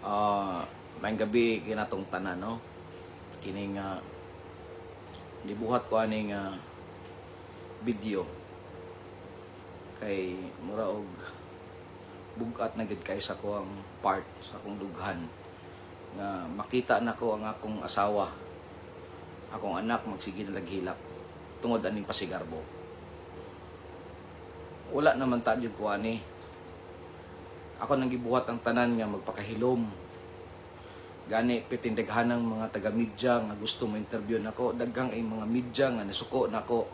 Maayong gabii kanatong tanan, no. Kining gibuhat ko aning video kay mura og bugat na gid kay sa akong part, sa akong dughan, nga makita nako ang akong asawa, akong anak, magsige na hilak tungod aning pasigarbo. Wala naman ta jud ko ani. Ako nang gibuhat ang tanan nga magpakahilom. Gani pitindaghanang mga taga-media nga gusto mo interview nako, daghang ay mga media nga nisuko nako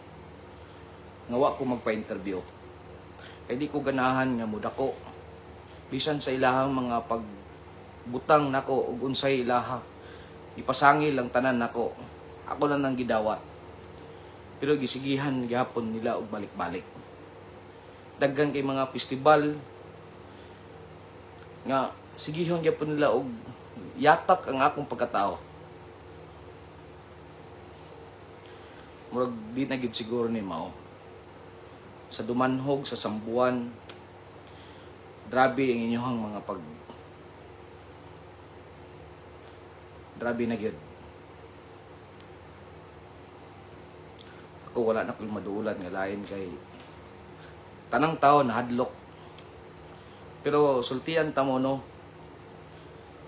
nga wa ko magpa-interview. Kay di ko ganahan nga mudako. Bisan sa ilahang mga pagbutang nako ug unsay ilaha. Ipasangil lang tanan nako. Ako lang nang gidawat. Pero gisigihan gihapon nila og balik-balik. Daghan kay mga festival nga sigihon gyapon nila og yatak ang akong pagkatao. Murag di na gid siguro ni mao. Sa Dumanhog, sa Sambuan, grabe ang inyong mga pag, grabe na gyud. Ako wala na ko'y maduulan nga lain kay tanang tao nahadlok. Pero sultian ta mo, no.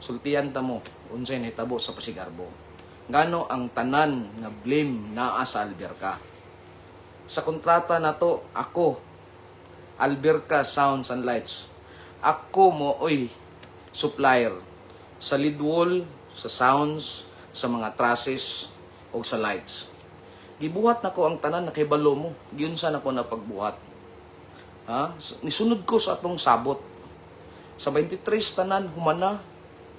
Sultian ta mo unsay nahitabo sa Pasigarbo. Ngano ang tanan nga blame naa sa Alberca? Sa kontrata nato, ako Alberca Sounds and Lights. Ako mo oy supplier sa lead wall, sa sounds, sa mga trusses o sa lights. Gibuhat nako ang tanan, nakibalo mo. Giunsa nako na pagbuhat. Ha? Nisunod ko sa atong sabot. Sa 23 tanan humana,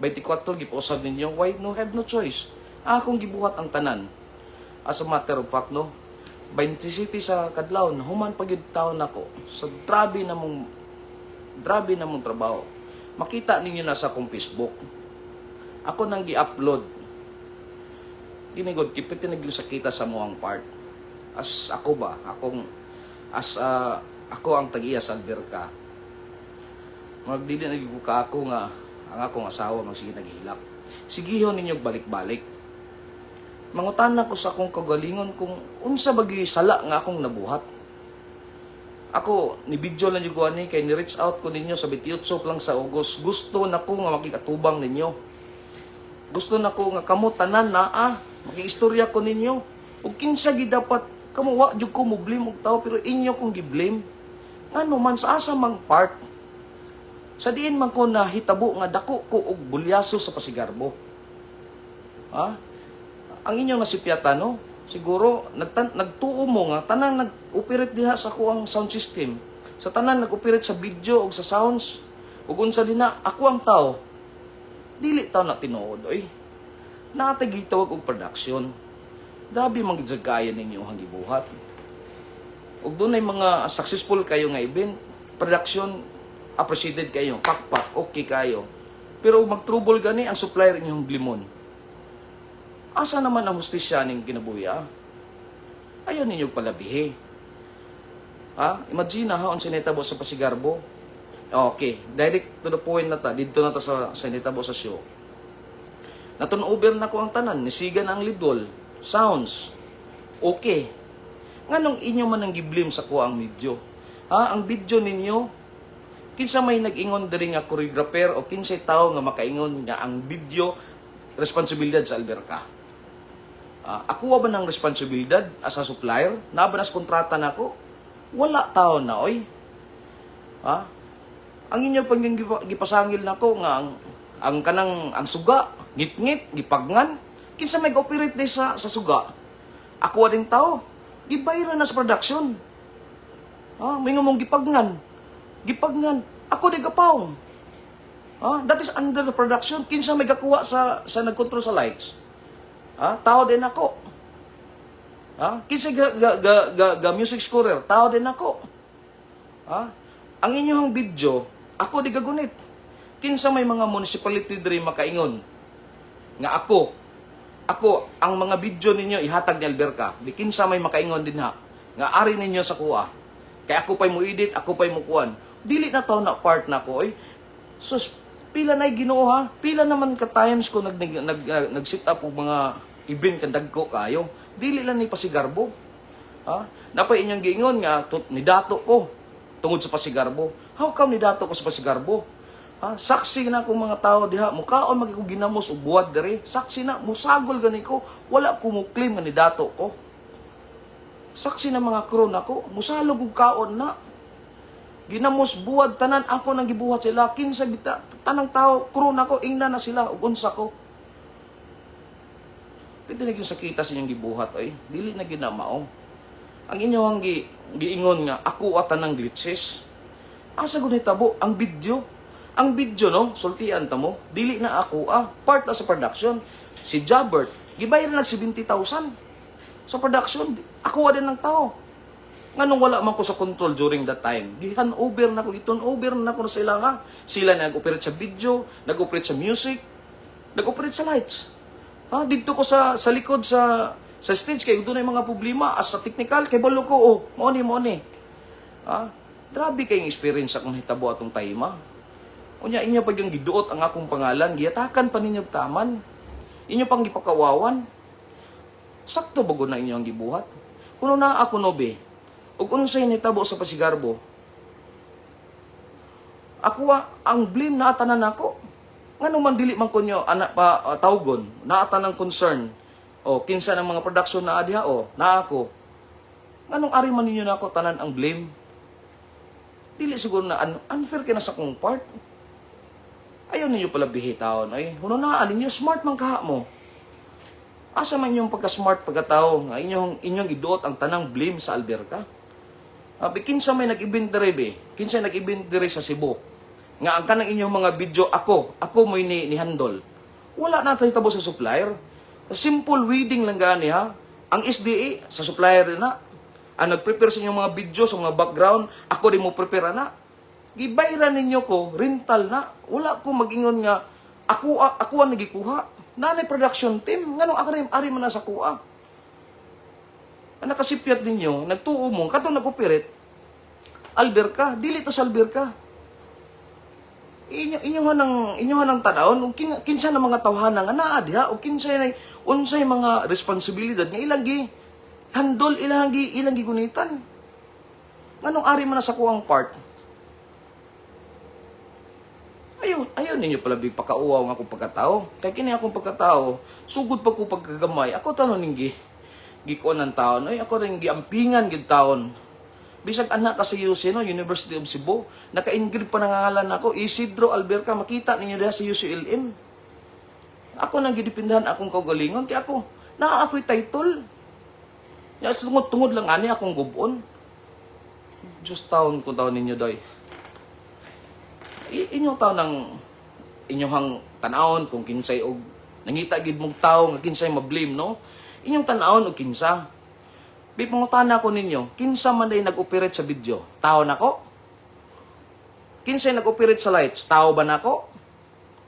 24 gipausab ninyo, why no have no choice. Akong gibuhat ang tanan. As a matter of fact, no, 27 sa kadlawon, human pa gyud taon nako. So grabe na mong trabaho. Makita ninyo na sa akong Facebook. Ako nang gi-upload. Ginigod, kipit na gyud sa kita sa moang part. As ako ba, akong as ako ang tag-iya sa Alberca. Magdili na gyud ko ka ako nga ang akong asawa magsige naghilak. Sigihon ninyo balik-balik. Mangutana ko sa akong kagalingon kung unsa ba gyud sala nga akong nabuhat. Ako, ni video lang yung ani kay ni reach out ko ninyo sa 28 lang sa August. Gusto na ko nga makikatubang ninyo. Gusto na ko nga kamo tanan naa, makiistorya ko ninyo. Ug kinsa gi dapat kamo, wa jud ko mo blame og tao, pero inyo kong gi-blame. Ngano man sa asa mang part? Sa diin man ko nahitabo nga dako ko og bulyaso sa Pasigarbo? Ha? Ang inyong nasipyatan, no? Siguro nagtuo mo nga tanan nag-operate diha sa kuang sound system. Sa tanan nag-operate sa video ug sa sounds ug unsa dinha, ako ang tao. Dili tao na tinuod oy. Naa tay gitawag og production. Grabe man gid sa kaya ninyo ang gibuhat. Ug dunay mga successful kayo nga event, production appreciated kayo, pakpak, okay kayo. Pero mag-trouble gani ang supplier inyong blamon. Asa naman ang hustisya ning kinabuhi, ah? Ayaw ninyo palabihi. Ha? Imagine ha, unsa nitabo sa Pasigarbo. Okay, direct to the point na ta. Dito na ta sa nitabo sa show. Na-turn over na ko ang tanan, nisigan ang lidol, sounds. Okay. Nganong inyo man ang gi-blame sa ko ang video? Ha, ang video ninyo, kinsa may nag-ingon diri nga choreographer o kinsay tao nga makaingon nga ang video responsibilidad sa Alberca? Ah, ako ba ng responsibilidad as a supplier? Naa ba nas kontrata nako? Wala tao na oy. Ha? Ang inyo pang gipasangil nako nga ang kanang ang suga, ngit-ngit, gipagngan. Kinsa may operate di sa suga? Ako ding tao. Gibayran na sa production. Ha? May mong gipagngan. Gipagngan. Ako di gapawng. Ha? That is under the production. Kinsa may gakuha sa nagkontrol sa lights? Ha? Tao din ako. Ha? Kinsa ga, ga, ga, ga, ga music scorer? Tao din ako. Ha? Ang inyong video, ako di gagunit. Kinsa may mga municipality diri makaingon nga ako ang mga video ninyo ihatag ni Alberca? Di kinsa may makaingon din ha nga ari ninyo sa kuha. Kay ako pa'y mo edit, ako pa'y mo kuan. Dili na taw na part na ko oy. Sus, Pila na Ginoo ha? Pila naman ka times ko nag nag nag, nag set up og mga event kan dagko kayo. Dili lang ni Pasigarbo. Ha? Napay inyong giingon nga tut, ni dato ko tungod sa Pasigarbo. How come ni dato ko sa Pasigarbo? Ha? Saksi na akong mga tao diha, mukaon magi ko ginamos og buwad diri. Saksi na musagol gani ko, wala ko mo claim nga ni dato ko. Saksi na mga crew nako, musalog og kaon na. Ginamos buwad tanan ako nang gibuhat sila, kinsa bita tanang tao crew nako, ingna na sila ug unsa ko. Pwede na gyud sakita sa inyong gibuhat ay, dili na gyud na mao. Ang inyong giingon nga ako at tanang glitches. Asa gud hitabo ang video? Ang video, no, sultian ta mo, dili na ako part na sa production. Si Jabert, gibayar nag 70,000 sa production. Ako din ng tao. Nganong wala man ko sa control during that time. Gihan over na ko, iton over na ko na sila nga. Sila na nag-operate sa video, nag-operate sa music, nag-operate sa lights. Ha, didto ko sa likod sa stage kay doon ay mga problema as sa technical kay balo ko, oh, mao ni mao ni. Ha? Grabe kayong experience akong hitabo atong time. Unya inyo pag yung giduot ang akong pangalan, giyatakan pa ninyo og taman. Inyo pang gipakawawan. Sakto ba gud na inyo ang gibuhat? Kuno na ako, no be. Ug unsay nitabo sa Pasigarbo? Ako ang blame na tanan nako. Ngano man dili man kunyo anak pa tawgon, naa ng concern. O kinsa ng mga production na diha, o naa ako. Nganong ari man ninyo nako tanan ang blame? Dili siguro na unfair kay na sa kong part. Ayaw ninyo pala bihitaon ay hununaan ninyo, smart man kaha mo. Asa man inyong pagka-smart pagkatao nga inyong giduot ang tanang blame sa alberka? Abi, kinsa may nag-event diri be? Kinsa nag-event diri sa Cebu? Nga ang kanang inyong mga video, ako mo'y ni handle. Wala na tayo tabo sa supplier. Simple wedding lang gani ha. Ang SDA sa supplier na. Ang nag-prepare sa inyong mga video sa mga background, ako din mo prepare na. Gibayran ninyo ko, rental na. Wala ko mag-ingon nga ako ang nagikuha. Nanay production team, nganong ako rin ari man na sa kuha. Ang nakasipyat ninyo, nagtuo mo, katong nag-operate, alberka, dili to sa alberka. Inyo ng tanawon ug kinsa na mga tawhana nga naa diha ug kinsa na unsay mga responsibilidad nga ilang gi handle, ilang gi gunitan. Nganong ari man na sa kuang part? Ayaw, ayaw ninyo pala big pakauwaw nga akong pagkatao. Kay kini akong pagkatao, sugod pa ko pagkagamay. Ako tanon ning gi gikuan ng taon. Ay, ako rin giampingan gid taon. Bisag anak ka sa UC, no, University of Cebu, naka-engrave pa nangangalan nako, Isidro Alberca, makita ninyo diha sa UCLM. Ako nang gidipindahan akong kaugalingon, kay ako, naa ako'y title. Ya, tungod-tungod lang ani akong gubon. Diyos taon kung taon ninyo, doy. Inyo taon ng inyong tanawon kung kinsay og nangita gid mong tao nga kinsay ma-blame, no? Inyong tanawon og kinsa. Bi pangutana ko ninyo, kinsa man day nag-operate sa video? Tao nako? Kinsay nag-operate sa lights? Tao ba nako?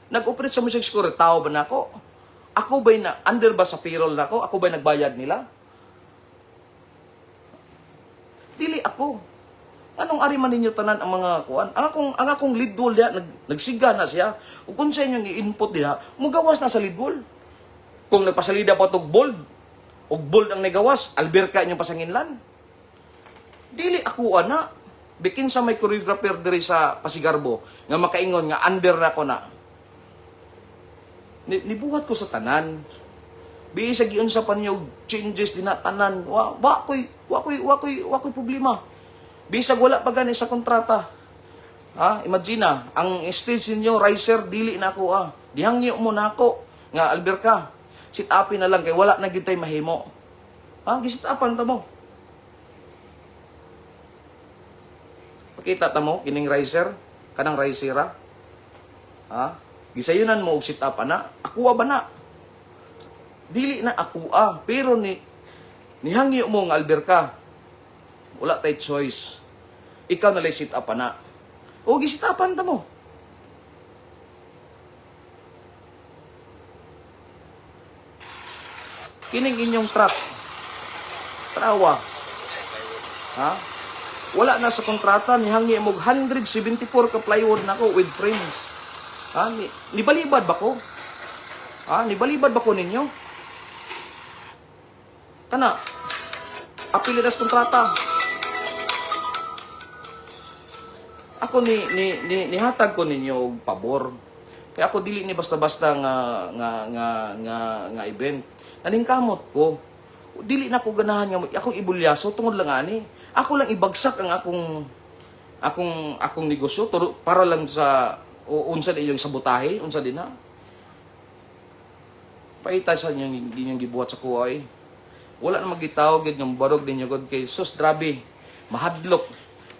Nag-operate sa music score? Tao ba nako? Ako ba'y na, under ba sa payroll nako? Ako ba'y nagbayad nila? Dili ako. Anong ari man ninyo tanan ang mga kuan? Ang akong lead wall diha nagsiga na siya. Ug kung sa inyong i-input diha, mugawas na sa lead wall. Kung nagpasalida pa tog bold, ug bold ang negawas, alberka inyong pasanginlan. Dili ako ana. Bikin sa may choreographer diri sa Pasigarbo nga makaingon nga under na ko na. Nibuhat ko sa tanan. Biis sa giun sa panyo changes din na tanan. Wa wa koy wa koy wa koy wa koy problema. Bisag wala pa gani sa kontrata. Ha, imagine na, ang stage ninyo riser dili na ako ah. Dihangyo mo na ako nga alberka. Sit upin na lang kay wala na gid tay mahimo. Ha, gisit upan ta mo. Pakita ta mo kining riser, kanang riser ah. Ha? Gisayunan mo og sit up ana. Akuha ba na? Dili na ako ah, pero ni nihangyo mo nga alberka. Wala tay choice. Ikaw na lay sit up ana. O gisit upan ta mo. Kining inyong truck. Trawa. Ha? Wala na sa kontrata, nihangyo mo og 174 ka plywood nako with frames. Ha? Nibalibad ba ko? Ha? Nibalibad ba ko ninyo? Kana, apil na sa kontrata. Ako ni nihatag ko ninyo og pabor. Kaya ako dili ni basta-basta nga event. Naningkamot ko. Dili na ko ganahan nga akong ibulyaso tungod lang ani. Ako lang ibagsak ang akong negosyo para lang sa o unsa din yung sabotahe, unsa din na. Paita sa inyong inyong gibuhat sa kuha eh. Wala na magitawag gid ng barog ninyo god kay sus, grabe. Mahadlok.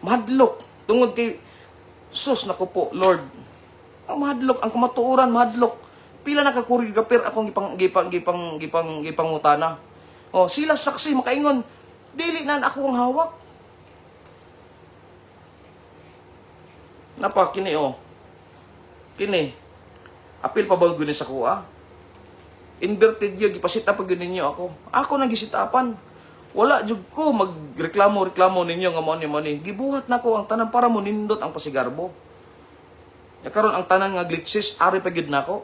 Mahadlok tungod kay sus, nako po Lord. Ang mahadlok ang kamatuoran, mahadlok. Pila na ka choreographer akong gipang gipang gipang gipang gipangutana. Oh, sila saksi makaingon dili na ako ang hawak. Napa kini oh. Kini. Apil pa ba guni sa kuha? Inverted yun, gipasit up gyud ninyo ako. Ako nang gisitapan. Wala jud ko magreklamo-reklamo ninyo nga mao ni mao ni. Gibuhat nako ang tanan para mo nindot ang pasigarbo. Ya karon ang tanan nga glitches ari pa gyud nako.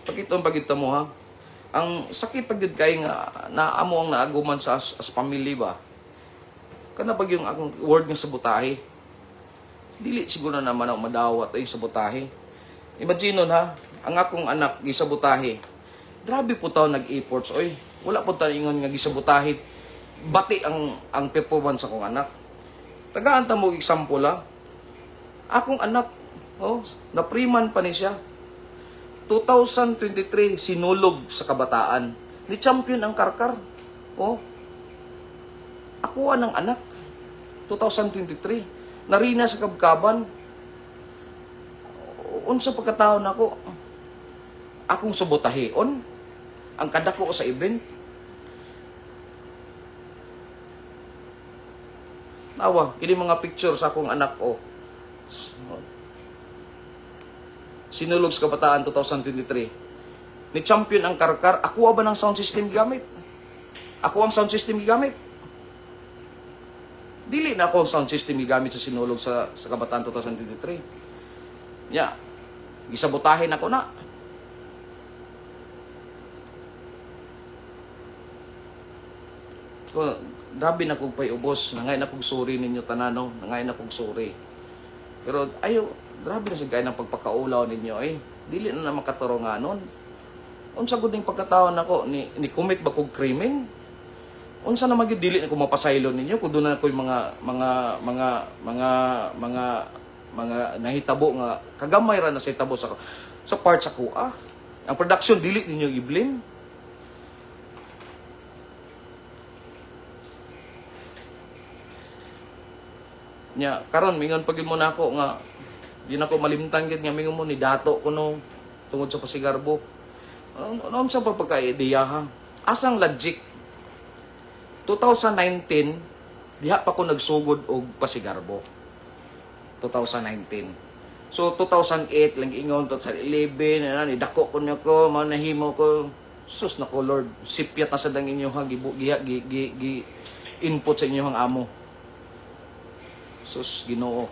Pakiton pagit mo ha. Ang sakit pag gyud kay nga naamo ang naaguman sa as family ba. Kana pag yung akong word nga sabotahe. Dili siguro na naman ako madawat ay sabotahe. Imagine nun ha, ang akong anak gisabotahe. Grabe po taon nag-efforts oy. Wala po taon ingon nga gisabotahe. Bati ang performance akong anak. Tagaan ta mo og example ha. Akong anak, oh, napriman pa ni siya. 2023 Sinulog sa Kabataan. Ni champion ang Karkar. Oh. Ako ang anak. 2023. Narina sa Kabkaban. Unsa pagkatao nako? Akong sabotahon ang kadako sa event. Nawa, kini mga picture sa akong anak oh. Sinulog sa Kabataan 2023. Ni champion ang Karkar, ako ba ng sound system gamit? Ako ang sound system gigamit. Dili na ako ang sound system gigamit sa Sinulog sa Kabataan 2023. Ya. Gisabotahin ako na. Ko grabe na kog pay-ubos, nangay na kog sorry ninyo tanan no, nangay na kog sorry. Pero ayo, grabe na sa gaya ng pagpakaulaw ninyo eh. Dili na na makaturunganon. Unsa gud ning pagkatao nako ni commit ba kog krimen? Unsa na magyud dili na ko mapasaylo ninyo kung doon na ko'y mga nahitabo nga kagamay ra na sa hitabo sa part sa kuha. Ang production dili ninyo i-blame. Nya karon mingon pag mo nako nga di na ko malimtan gid nga mingon mo ni dato kuno tungod sa pasigarbo. Ano sa pa pagka-ideya ha? Asang logic? 2019 diha pa ko nagsugod og pasigarbo. 2019. So 2008 lang ingon, 2011 na ni dako ko niya ko mao nahimo ko, sus nako Lord, sipyat na sa dang inyo ha gibu giha gi, gi, gi input sa inyong amo. Sus Ginoo.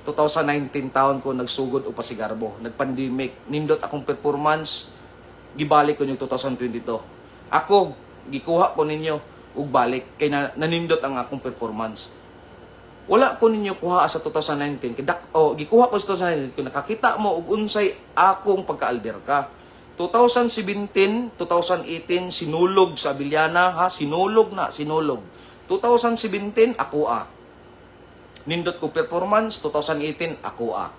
2019 taon ko nagsugod og pasigarbo. Nagpandemic, nindot akong performance, gibalik ko yung 2022. Ako, gikuha ko ninyo og balik kay na, nanindot ang akong performance. Wala ko ninyo kuha sa 2019 kay dak oh, gikuha ko sa 2019 kung nakakita mo og unsay akong pagkaalberka. 2017, 2018 Sinulog sa Abiliana ha, Sinulog na, Sinulog. 2017 ako ah. Nindot ko performance, 2018 ako ah.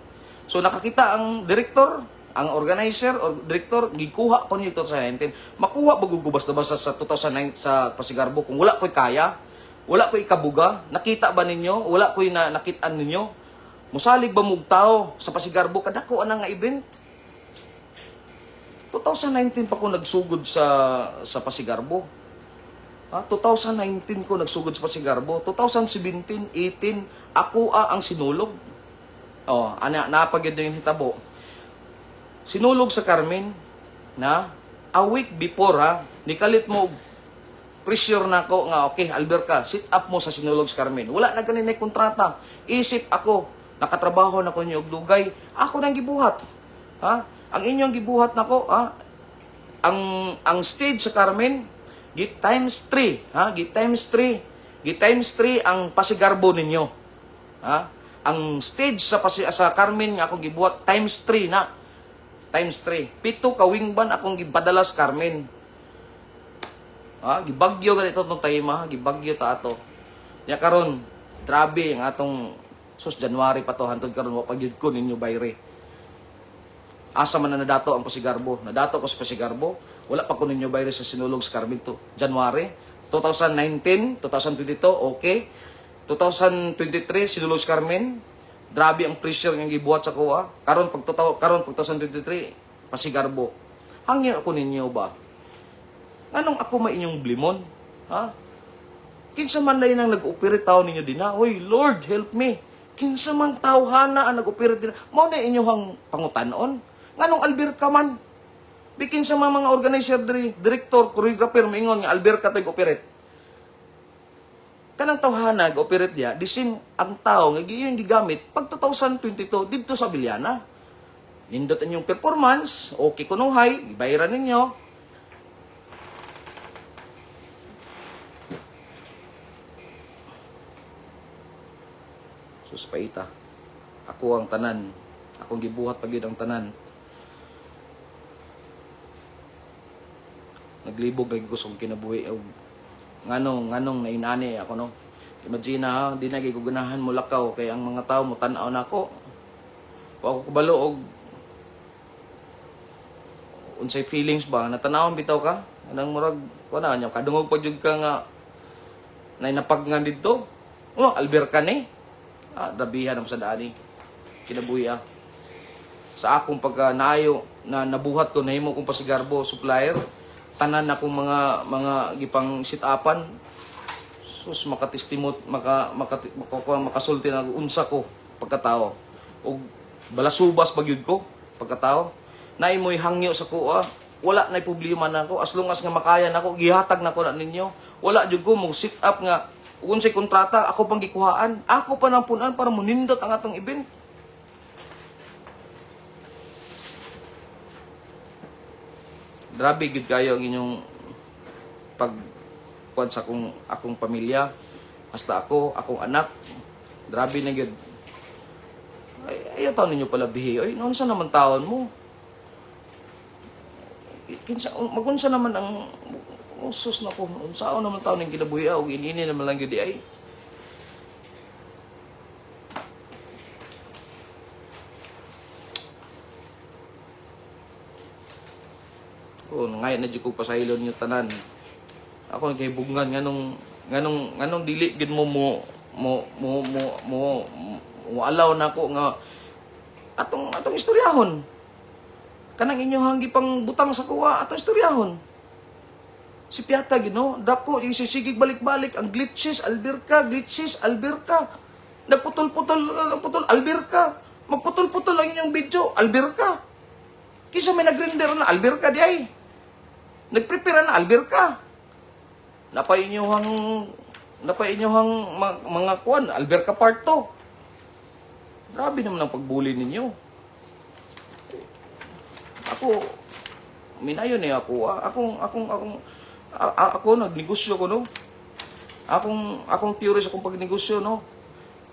So nakakita ang director, ang organizer or director, gikuha ko niyo 2019. Makuha ba gugubas na basta sa 2009 sa Pasigarbo kung wala ko'y kaya? Wala ko'y kabuga? Nakita ba ninyo? Wala ko'y na, nakitaan ninyo? Musalig ba mug tao sa Pasigarbo kadako ana nga event? 2019 pa ko nagsugod sa Pasigarbo. Ha, 2019 ko nagsugod sa Pasigarbo. 2017, 18, ako ang Sinulog. Oh, ana napagid na yung hitabo. Sinulog sa Carmen na a week before ha, nikalit mo og Nag-pressure na ako nga okay, Alberca, sit up mo sa Sinulog sa Carmen. Wala na ganin na kontrata. Isip ako, nakatrabaho na ko ninyo og dugay, ako nang gibuhat. Ha? Ang inyong gibuhat nako, ha? Ang stage sa Carmen gi times 3, ha? Gi times 3. Gi times 3 ang pasigarbo ninyo. Ha? Ang stage sa Carmen nga akong gibuhat times 3 na. Times 3. 7 ka wingban akong gipadala sa Carmen. Ha, gibagyo ganito tong time ha, gibagyo ta ato. Nya karon, grabe ang atong, sus, January pa to hantod karon wa pa gyud ko ninyo bayre. Asa man na nadato ang Pasigarbo? Nadato ko sa Pasigarbo. Wala pa ko ninyo bayre sa Sinulog sa Carmen to. January 2019, 2022, okay. 2023 Sinulog sa Carmen. Grabe ang pressure nga gibuhat sa kuha. Karon pag 2023 Pasigarbo. Hangyo ako ninyo ba? Nganong ako may inyong blimon? Ha? Kinsa man na ang nag-operate tao ninyo dinha? Hoy, Lord, help me. Kinsa man tawhana ang nag-operate dinha? Mao na inyong pangutanon. Nganong Alberca man? Bikin sa mga organizer diri, director, choreographer, maingon nga Alberca tay operate. Kanang tawhana operate diya, the same ang tao nga giyon gigamit pag 2022 didto sa Bilyana. Nindot inyong performance, okay kunuhay, ibayaran ninyo. Suspaita. Ako ang tanan. Akong gibuhat pag ang tanan. Naglibog lagi ko sa akong kinabuhi og nganong nganong nainani ako, no. Imagine ha, di na gyud ko ganahan mo lakaw kay ang mga tao mo tan-aw nako. Wa ko kabalo og unsay feelings ba natanawon bitaw ka anang murag kuan na nya kadungog pa jud ka nga nay napag nga didto. Oh, Alberca ni. Ah, dabihan ang sa dani. Kinabuhi ah. Sa akong pagka naayo na nabuhat ko, nahimo kong Pasigarbo supplier, tanan akong mga gipang sit-upan, sus, makatestimot maka maka, maka, makasulti na unsa ko pagkatao og balasubas pagyud ko pagkatao. Naay mo'y hangyo sa kuha, wala na problema na ako as long as nga makaya nako, gihatag nako na ninyo. Wala jud ko mo sit up nga unsay kontrata ako pang gikuhaan, ako pa nang punan para munindot ang atong event. Grabe gid kayo ang inyong pag kuan sa akong akong pamilya, hasta ako, akong anak, grabe na gyud. Ay, ayaw taon ninyo pala bihi. Ay, noon sa naman taon mo kinsa magunsa naman ang, oh, sus nako, unsaon naman taon ning kinabuhi og inini naman lang gyud di ay. Ko ngayon na jud ko pasaylo ninyo tanan. Ako nagkahibugnan nganong nganong nganong dili gid mo mo mo mo mo mo, mo allow nako nga atong atong istoryahon. Kanang inyong gipang butang sa kuwa, atong istoryahon. Si Piata gino, dako isisigig balik-balik ang glitches, Alberca, glitches, Alberca. Nagputol-putol, nagputol, Alberca. Magputol-putol ang inyong video, Alberca. Kisa may nagrender na Alberca di ay. Nagprepare na Alberca. Napainyuhang mga kuan, Alberca part 2. Grabe naman ang pagbuli ninyo. Ako minayon eh ako. Ah. Akong akong akong ako nagnegosyo ko, no. Akong akong theory sa akong pagnegosyo, no.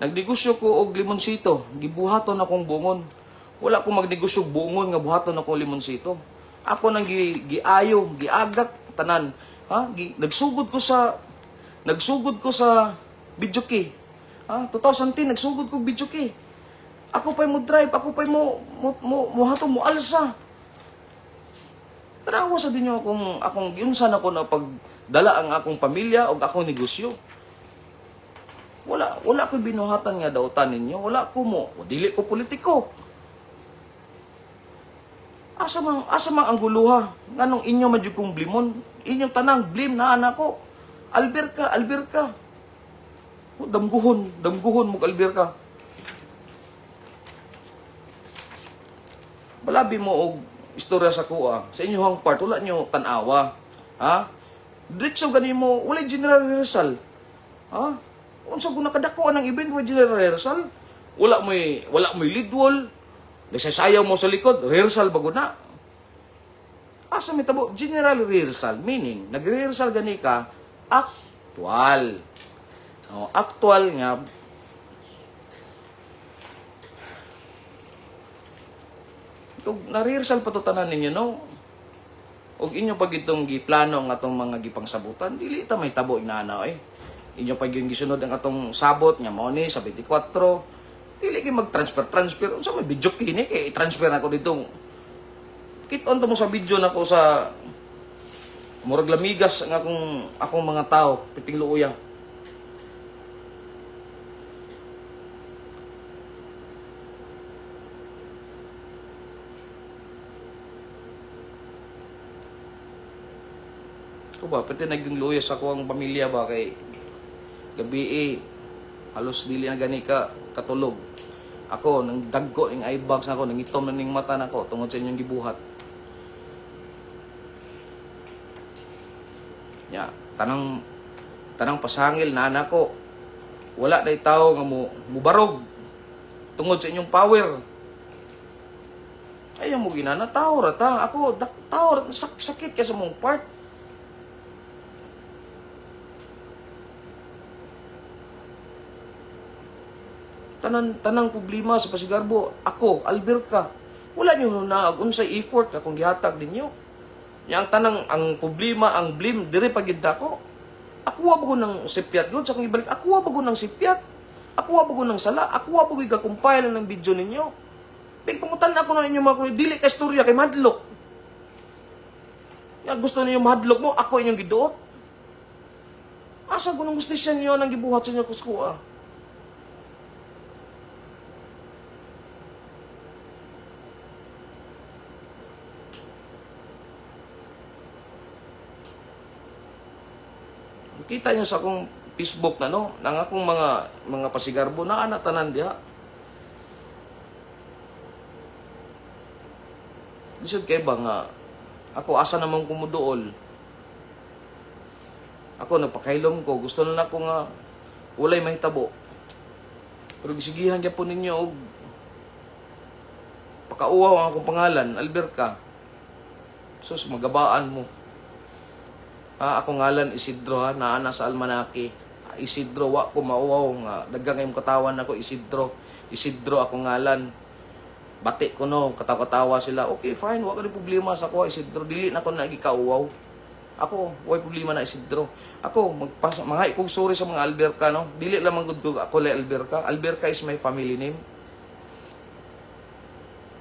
Nagnegosyo ko og limonsito, gibuhaton akong bungon. Wala ko magnegosyo og bungon nga buhaton akong limonsito. Ako nang giayo, giagak tanan. Ha? Nagsugod ko sa videoke. Ha? 2010 nagsugod ko videoke. Ako pa'y mo drive, ako pa'y mo mo mo, mo hato mo alsa. Tanawa sa dinyo akong akong giunsa na ko na pagdala ang akong pamilya o akong negosyo. Wala wala ko binuhatan nga dautan ninyo, wala ko mo, dili ko politiko. Asa man ang guluha? Nganong inyo man jud kong blimon? Inyong tanang blame na anak ko. Alberca, Alberca. Oh, damguhon, damguhon mo Alberca. Balabi mo og istorya sa kuha. Sa inyong part wala nyo tan-awa. Ha? Diretso gani mo, walay general rehearsal. Ha? Unsa kung nakadako ang event wa general rehearsal? Wala mo'y lead wall. Nagsasayaw mo sa likod, rehearsal bago na. Asa may tabo? General rehearsal, meaning, nag-rehearsal gani ka, actual. Oh, actual nga, Tug na-rehearsal pa to tanan ninyo, no? Og inyo pag itong giplano ang atong mga gipangsabutan, dili ta may tabo inana eh. Inyo pag yung gisunod ang atong sabot nga mao ni sa 24, dili kay mag-transfer transfer unsa may video kini kay i-transfer nako dito. Kit-on to mo sa video nako sa murag lamigas ang akong akong mga tao, piting luoya. Ko ba pati naging luya sa ako ang pamilya ba kay gabi eh, halos dili na gani ka katulog. Ako nang dagko ning eye bags nako, nangitom na ning mata nako tungod sa inyong gibuhat. Ya, tanang tanang pasangil na nako. Wala day tao nga mo mubarog tungod sa inyong power. Ayaw mo ginana tao ra ta. Ako dak, tao ra sakit ka sa mong part. Tanan tanang problema sa Pasigarbo, ako, Alberca. Wala niyo na unsay effort akong gihatag ninyo. Nya ang tanang ang problema, ang blame dire pa gid nako. Ako wa ba ko ng sipyat gud sa akong ibalik. Ako wa ba ko ng sipyat. Ako wa ba ko ng sala. Ako wa ba ko ga-compile ng video ninyo. Big pangutan ako na ninyo mga kuya, dili ka istorya kay madlok. Ya gusto ninyo mahadlok mo, ako inyong giduot. Asa ko nang gustisya niyo nang gibuhat sa inyo kuskuha? Kita niyo sa akong Facebook na no, nang akong mga mga pasigarbo na ana tanan diha. Lisod kay ba nga ako asa namang kumuduol. Ako nagpakailom ko, gusto na nako nga walay mahitabo. Pero gisigihan gyapon ninyo og pakauwaw ang akong pangalan, Alberca. Sus, magabaan mo. Ah, ako ngalan Isidro ha, naa na sa almanake. Isidro wa ko mauwaw nga daghang kayong katawan nako Isidro. Isidro ako ngalan. Bati ko no, katawa-katawa sila. Okay, fine, wa ka ni problema sa ako Isidro. Dili na ko nagikauwaw. Ako, way problema na Isidro. Ako, magpas mga ikog sorry sa mga Alberca no. Dili lamang gud ko ako le Alberca. Alberca is my family name.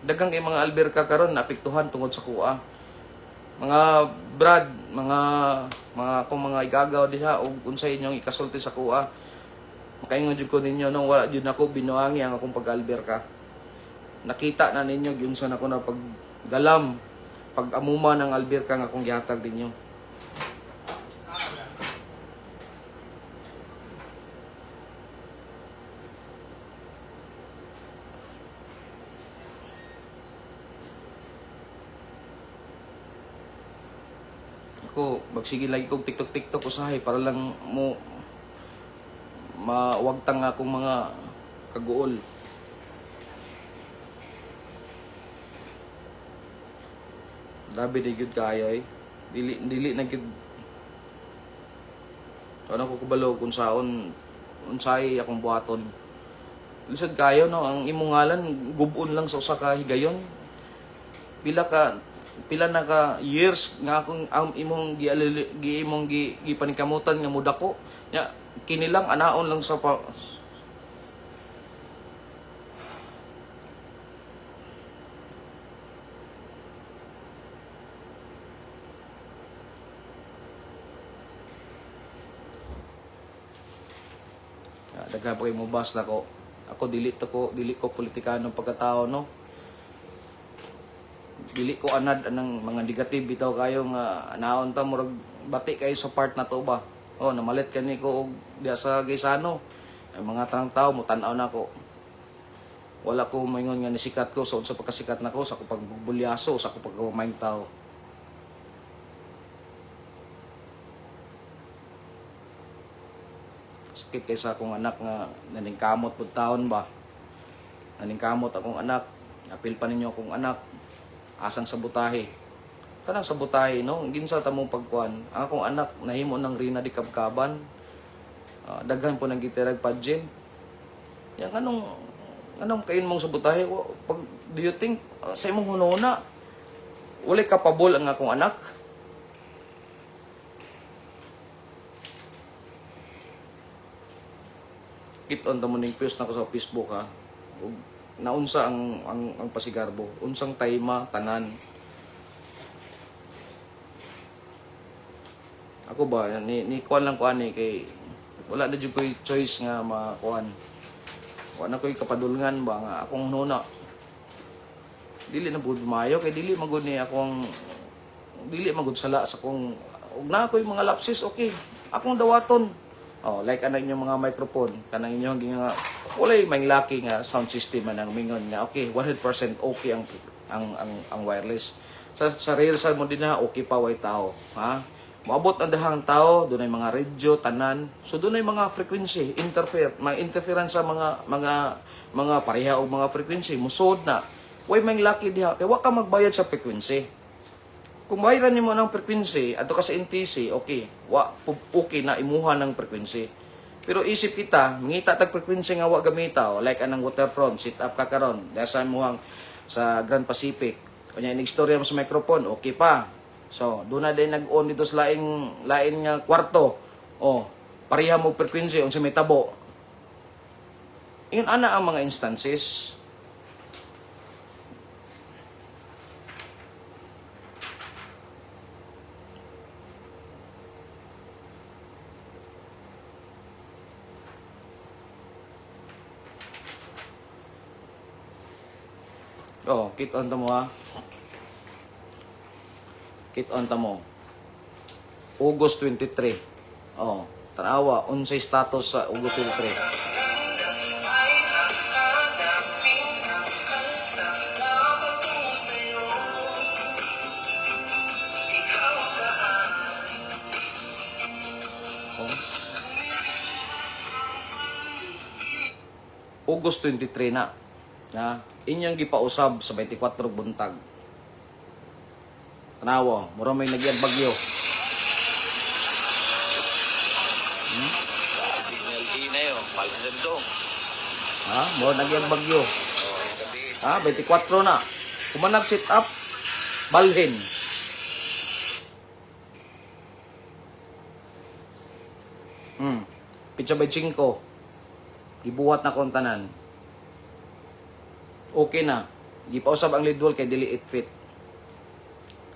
Daghang kay mga Alberca karon naapektuhan tungod sa kuha mga brad, mga mga akong mga igagaw diha og unsay inyong ikasulti sa kuha. Makaingon jud ko ninyo nung wala jud nako binuangi ang akong pag-alberka. Nakita na ninyo giunsa nako na paggalam, pag-amuma ng alberka nga akong gihatag ninyo. Ako magsige lagi kog TikTok TikTok usahay para lang mo mawagtang akong mga kaguol. Grabe di gyud kaayo eh. Dili dili na gyud ano ko kabalo kung saon unsay akong buhaton. Lisod kayo no, ang imong ngalan gubon lang sa usa ka higayon. Pila ka pila na ka years nga akong ang imong gialili, gi imong gi, gipaningkamutan nga mudako. Nya kini lang anaon lang sa pa, Ya, daghan pa kay mo bas nako. Ako dili to ko dili ko politikano pagkatao no. Dili ko anad anang mga negative bitaw kayo nga anaon ta murag bati kayo sa part na to ba. Oh, namalit kani ko og diya sa Gaisano. Ang mga tanang tao mo tan-aw nako. Wala ko maingon nga nisikat ko sa unsa pagkasikat nako sa ako pagbulyaso sa ako pagkamaing tao. Sakit kay sa akong anak nga naningkamot pud taon ba. Naningkamot akong anak. Apil pa ninyo akong anak. Asang sabotahe. Kanang sabotahe, no? Ginsa ta mo pagkuan. Ang akong anak nahimo ng Rina di Kabkaban. Ah, daghan po ng gitirag pageant. Yang anong anong kain mong sabotahe? Pag, do you think sa imong hunona walay kapabol ang akong anak? Kit-on ta mo ning post nako sa Facebook, ha. Ug naunsa ang pasigarbo, unsang tayma tanan. Ako ba ni kuan lang ko ani kay wala na jud ko'y choice nga makuan. Wala na ko'y kapadulngan ba nga akong hunona. Dili na pud maayo kay dili magud ni akong dili magud sala sa kung ug na ako'y mga lapses, okay. Akong dawaton. Oh, like ana inyong mga microphone kanang inyong nga walay may laki nga sound system man ang mingon nga okay 100% okay ang wireless. Sa rehearsal mo din na okay pa, way tao, ha? Moabot ang dahang tao, dunay mga radyo tanan. So dunay mga frequency interfere, mga interference sa mga pareha og mga frequency musod na. Way may laki diha kay wa ka magbayad sa frequency. Kung bayaran nimo ng frequency adto ka sa NTC, okay, wa okay na imuha ng frequency. Pero isip kita, mangita tag frequency nga wa gamita, oh, like anang Waterfront, sit up ka karon, dasa imuhang sa Grand Pacific. Kunya inig istorya mo sa microphone, okay pa. So, doon na din nag-on dito sa laing lain nga kwarto. Oh, pareha mo frequency unsa may tabo. Ingon ana ang mga instances. Oh, kit on ta mo, ha. Kit on ta mo. August 23. Oh, tanawa unsay status sa August 23. Oh. August 23 na. Na inyong gipausab sa 24 buntag. Tanawa, mura may nagyan bagyo. Signal E na yun. Palendong. Ha? Mura nagyan bagyo. Oh, yung gabi. Ha? 24 na. Kung nag-sit up, balhin. Pitsa by 5. Gibuhat na kong tanan. Okay na. Gipausab ang lead wall kay dili 8 feet.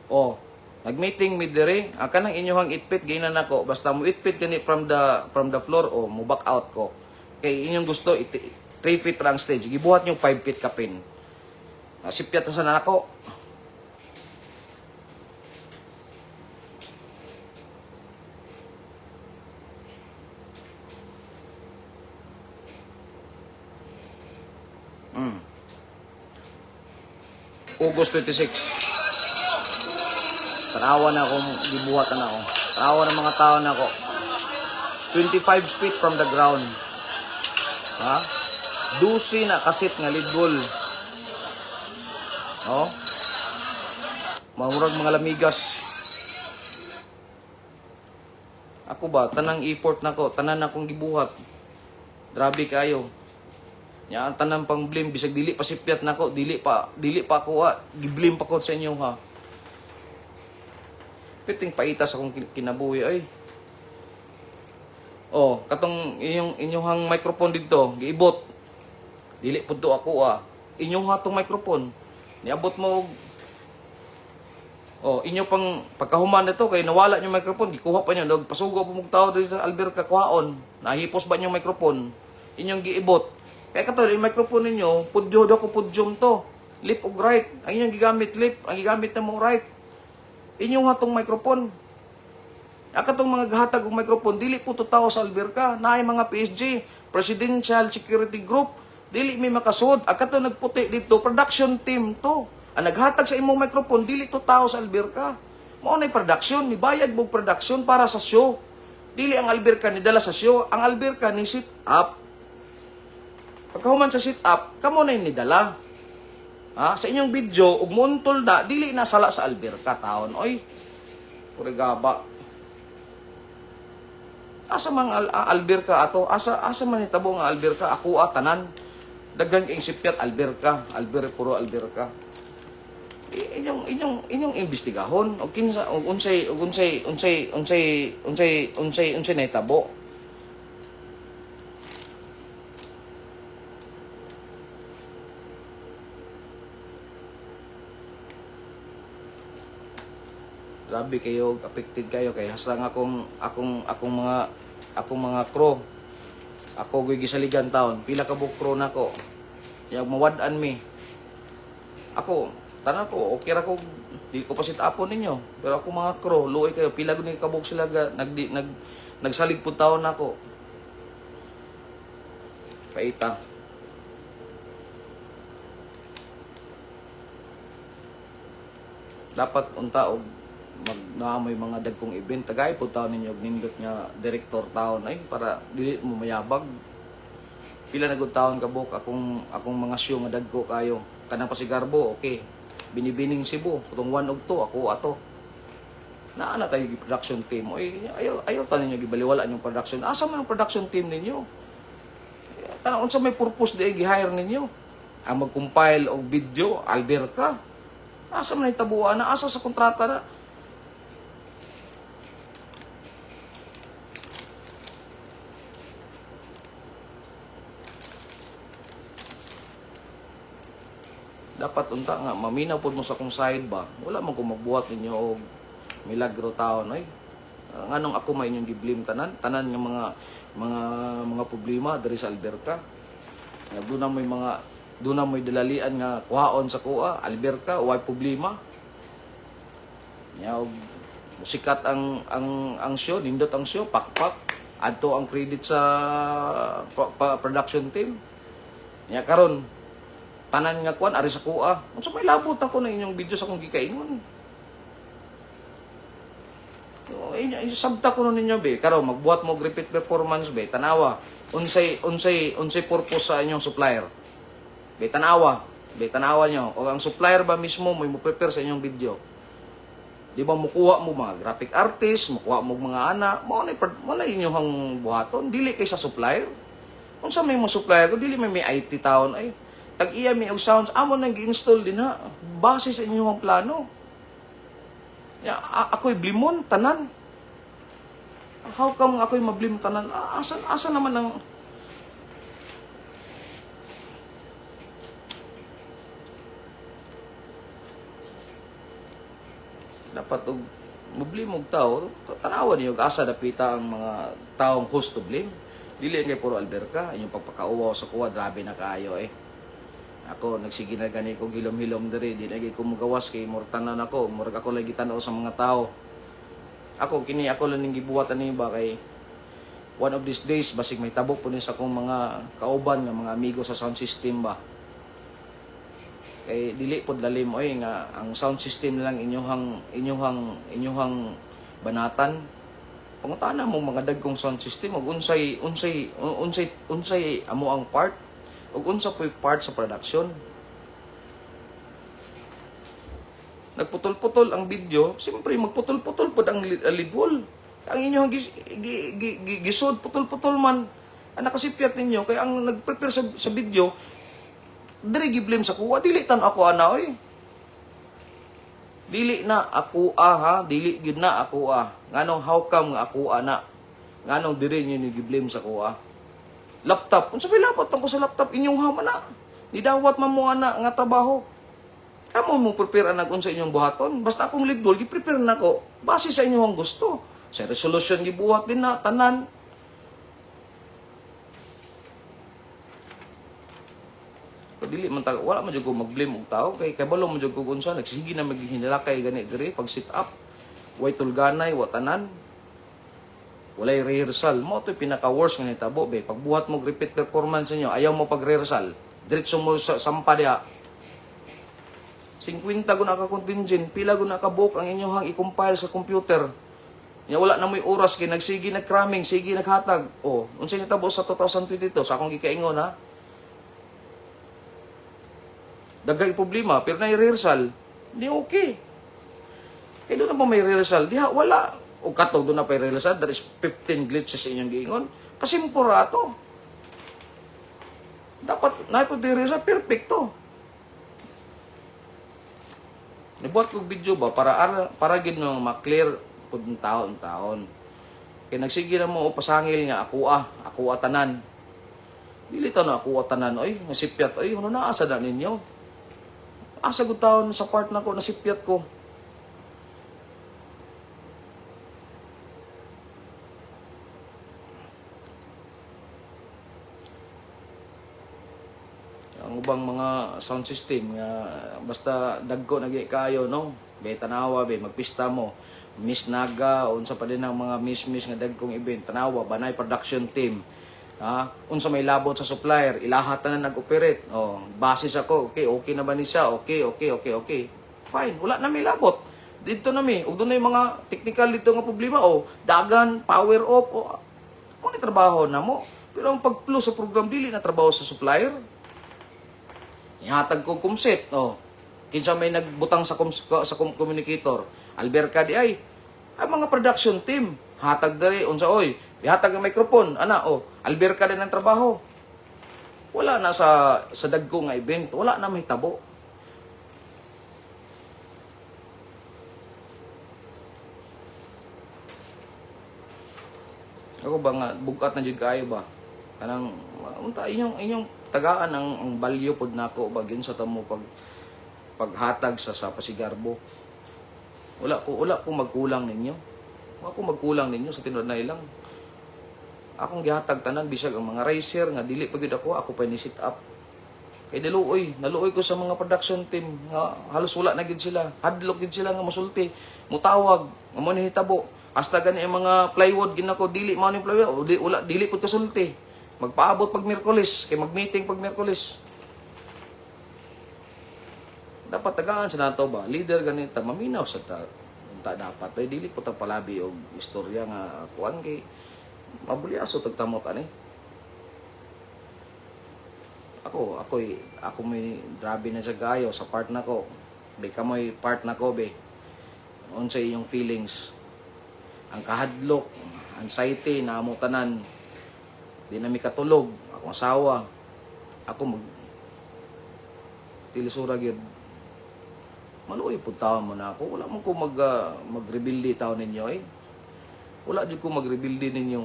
Oh, nag-meeting mi dire, ang kanang inyohang 8 feet giinan nako basta mo 8 feet gani from the floor o mo back out ko. Kay inyong gusto 3 feet ra ang stage. Gibuhat niyo 5 feet kapin. Nasipyat na sana nako. August 26. Tanawa na akong gibuhat na ako. Tanawa ng mga tao na ako. 25 feet from the ground. Ha? Dusi na kasit nga lead goal. Oh? Mamurag mga lamigas. Ako ba, tanang effort nako, tanan akong gibuhat. Grabe kayo. Nya ang tanan pang blame bisag dili pa sipyat nako, dili pa ako, ah, giblame pa ko sa inyo, ha. Piting paitas akong kinabuhi ay. Oh, katong inyong inyong microphone didto, giibot. Dili pud to ako, ah. Inyong hatong microphone. Niabot mo Oh, inyo pang pagkahuman nito kay nawala yung microphone, gikuha pa niyo, nagpasugo pa mong tao diri sa alberka kuhaon. Nahipos ba inyong microphone? Inyong giibot. Kay kato yung microphone ninyo, pudyo daw ko pudyom to. Left og right. Ang inyong gigamit left, ang gigamit na mo right. Inyong hatong microphone. Ang katong mga gahatag og microphone, dili po to tao sa alberka. Naay mga PSG, Presidential Security Group, dili may makasud. Ang katong nagputi dito, production team to. Ang naghatag sa imong microphone, dili to tao sa alberka. Mao nay production, nibayad mo production para sa show. Dili ang alberka ni dala sa show, ang alberka ni sit up. Pagkahuman sa sit up, kamo na yung nidala. Ha? Sa inyong video, ug muuntol na, dili na sala sa alberka taon. Oy, kurigaba. Asa man alberka ato? Asa man hitabo nga alberka? Ako tanan. Daghan kayong sipyat alberka, alber puro alberka. Inyong imbestigahon og kinsa og unsay og unsay unsay unsay unsay unsay unsay nahitabo. Grabe kayo, affected kayo kay hasta nga akong akong akong mga akong mga crew. Ako goy gisaligan taon, pila ka buok crew nako. Ya mawad-an mi. Ako, tanan ko, okay ra ko, di ko pa sit upon ninyo. Pero ako mga crew, luoy kayo, pila gud ni kabuok sila ga, nag, di, nag nagsalig pud taon nako. Paita. Dapat unta og mag naa may mga dagkong event tagay pud taon ninyo og nindot nga director taon ay para dili mo mayabag. Pila na gud taon kabuk akong akong mga show nga dagko kayo. Kanang pasigarbo, okay. Binibining Cebu, kutong 1 og 2 ako ato. Naa na tayo gi production team. Oy, ayaw ayaw ta ninyo gibaliwala yung production. Asa man ang production team ninyo? Tanong unsa may purpose di gi-hire ninyo? Ang mag-compile og video, alberka. Asa man hitabuan na? Asa sa kontrata na? Dapat unta nga maminaw pod mo sa akong side ba. Wala man ko magbuhat ninyo og milagro taon ay. Nganong ako may inyong giblame tanan tanan nga mga mga problema diri sa alberka. Nga doon na may mga doon na may dalalian nga kuhaon sa kuha alberka way problema. Nya og sikat ang show, nindot ang show, pakpak adto ang credit sa production team. Nya karon tanan nga kuan ari sa kuha. Unsa may labot ako na inyong video sa akong gikaingon? O, inyo sabta ko nun ninyo be. Karon magbuhat mo og repeat performance be. Tanawa unsay unsay unsay purpose sa inyong supplier. Be tanawa, be tanawa nyo. O ang supplier ba mismo mo mo prepare sa inyong video. Di ba mukuha mo mga graphic artist, mukuha mo mga ana, mao na inyong buhaton, dili kay sa supplier. Unsa may mga supplier ko, dili may may IT taon ay. Tag-iya may og sounds, amo nang gi-install din ha. Base sa inyong plano. Ya, ako'y blimon tanan. How come ako'y mablim tanan? Asa asa naman ang dapat og moblim og tao, tanawan niyo asa dapita ang mga taong host to blame. Dili kay puro alberka, inyong pagpakauwaw sa kuwa, grabe na kaayo eh. Ako nagsige na gani ko gilom-hilom diri, di lagi ko mugawas kay mortanan ako, murag ako lagi tan-aw sa mga tao. Ako kini ako lang ning gibuhat ani ba kay one of these days basig may tabok po ni sa akong mga kauban nga mga amigo sa sound system ba. Kay dili pod lalim oy nga ang sound system lang inyohang inyohang inyohang banatan. Pangutana mo mga dagkong sound system og unsay unsay unsay unsay amo ang part ug unsa po'y part sa production. Nagputol-putol ang video, siyempre magputol-putol pod ang lead wall. Ang inyong gisod putol-putol man. Ang nakasipyat ninyo kay ang nagprepare sa video diri gi-blame sa kuha, dili tan ako ana oy. Dili na ako ah, ha, dili gyud na ako ah. Nganong how come nga ako ana? Nganong diri niyo ni gi-blame sa kuha? Laptop, unsa may laptop ko sa laptop inyong hama na. Nidawat man mo ana nga trabaho. Kamo mo prepare anag unsa inyong buhaton. Basta akong lead goal gi-prepare nako base sa inyong gusto. Sa resolution gibuhat din na tanan. Kung dili man ta, wala man jud ko mag-blame og tao kay kabalo man jud ko unsa nagsige na maghinilakay gani diri pag sit up. Way tulganay, wa tanan. Walay rehearsal. Mo to'y pinaka worst nga nitabo be. Pagbuhat mo og repeat performance ninyo, ayaw mo pag rehearsal. Diretso mo sa sampa diha. 50 gud ka contingent, pila gud ka book ang inyong i-compile sa computer. Nya wala na mo'y oras kay nagsige nagcramming, sige naghatag. O, unsay nitabo sa 2022 sa akong gikaingon, ha? Daghay problema pero na rehearsal. Di okay. Kay doon na ba may rehearsal? Diha wala. O katong doon na pa rehearsal, there is 15 glitches sa inyong giingon. Kasimpurato. Dapat na po rehearsal, perfecto. Nibuhat kog video ba para para gid no ma-clear pud ang taon-taon. Kay nagsige na mo o pasangil nga ako ah, ako tanan. Dili ta na ako tanan oy, nasipyat oy, ano na asa na ninyo? Asa gud taon sa part nako nasipyat ko. Ang ubang mga sound system nga basta dagko na gyud kayo, no, be tanawa be magpista mo Miss Naga, unsa pa din ang mga miss miss nga dagkong event, tanawa banay production team, ha, unsa may labot sa supplier, ilaha tanan nag-operate. Oh, basis ako, okay, okay na ba ni siya? Okay, okay, okay, okay, fine, wala na may labot dito na mi ug dunay mga technical dito nga problema, oh, dagan power off, oh, mo ni trabaho na mo, pero ang pag-flow sa program dili na trabaho sa supplier. Ihatag ko kumset, oh. Kinsa may nagbutang sa communicator? Alberca di ay. Ang mga production team, hatag diri unsa oy. Ihatag ang microphone, ana oh. Alberca din ang trabaho. Wala na sa dagko nga event, wala na mahitabo. Ako ba nga bugat na jud kaayo ba? Kanang unta inyong inyong tagaan ang value pod nako ba gyud sa tamo pag paghatag sa Pasigarbo. Wala ko magkulang ninyo. Wala ko magkulang ninyo sa tinuod na ilang. Akong gihatag tanan bisag ang mga riser nga dili pa gyud ako, ako pa ni sit up. Kay naluoy, naluoy ko sa mga production team nga halos wala na gyud sila. Hadlok gyud sila nga mosulti, mutawag, nga mo ni hitabo. Hasta gani ang mga plywood ginako dili mao ni plywood, o di, wala dili pud kasulti. Magpaabot pag Miyerkules, kay mag-meeting pag Miyerkules. Dapat tagaan sa nato ba leader ganita maminaw sa ta, unta dapat ay dili po ta palabi og istorya nga kuan kay mabulyaso tag tamot ani. Ako ako'y ako may grabe na siya gayo sa part nako, be kamoy part nako be, unsay inyong feelings, ang kahadlok, anxiety na amo tanan, di na mi katulog akong asawa, ako mag tilisura gyud. Maluoy pud taon mo na ako. Wala mo ko magrebilde taon ninyo eh. Wala jud ko magrebilde ninyo.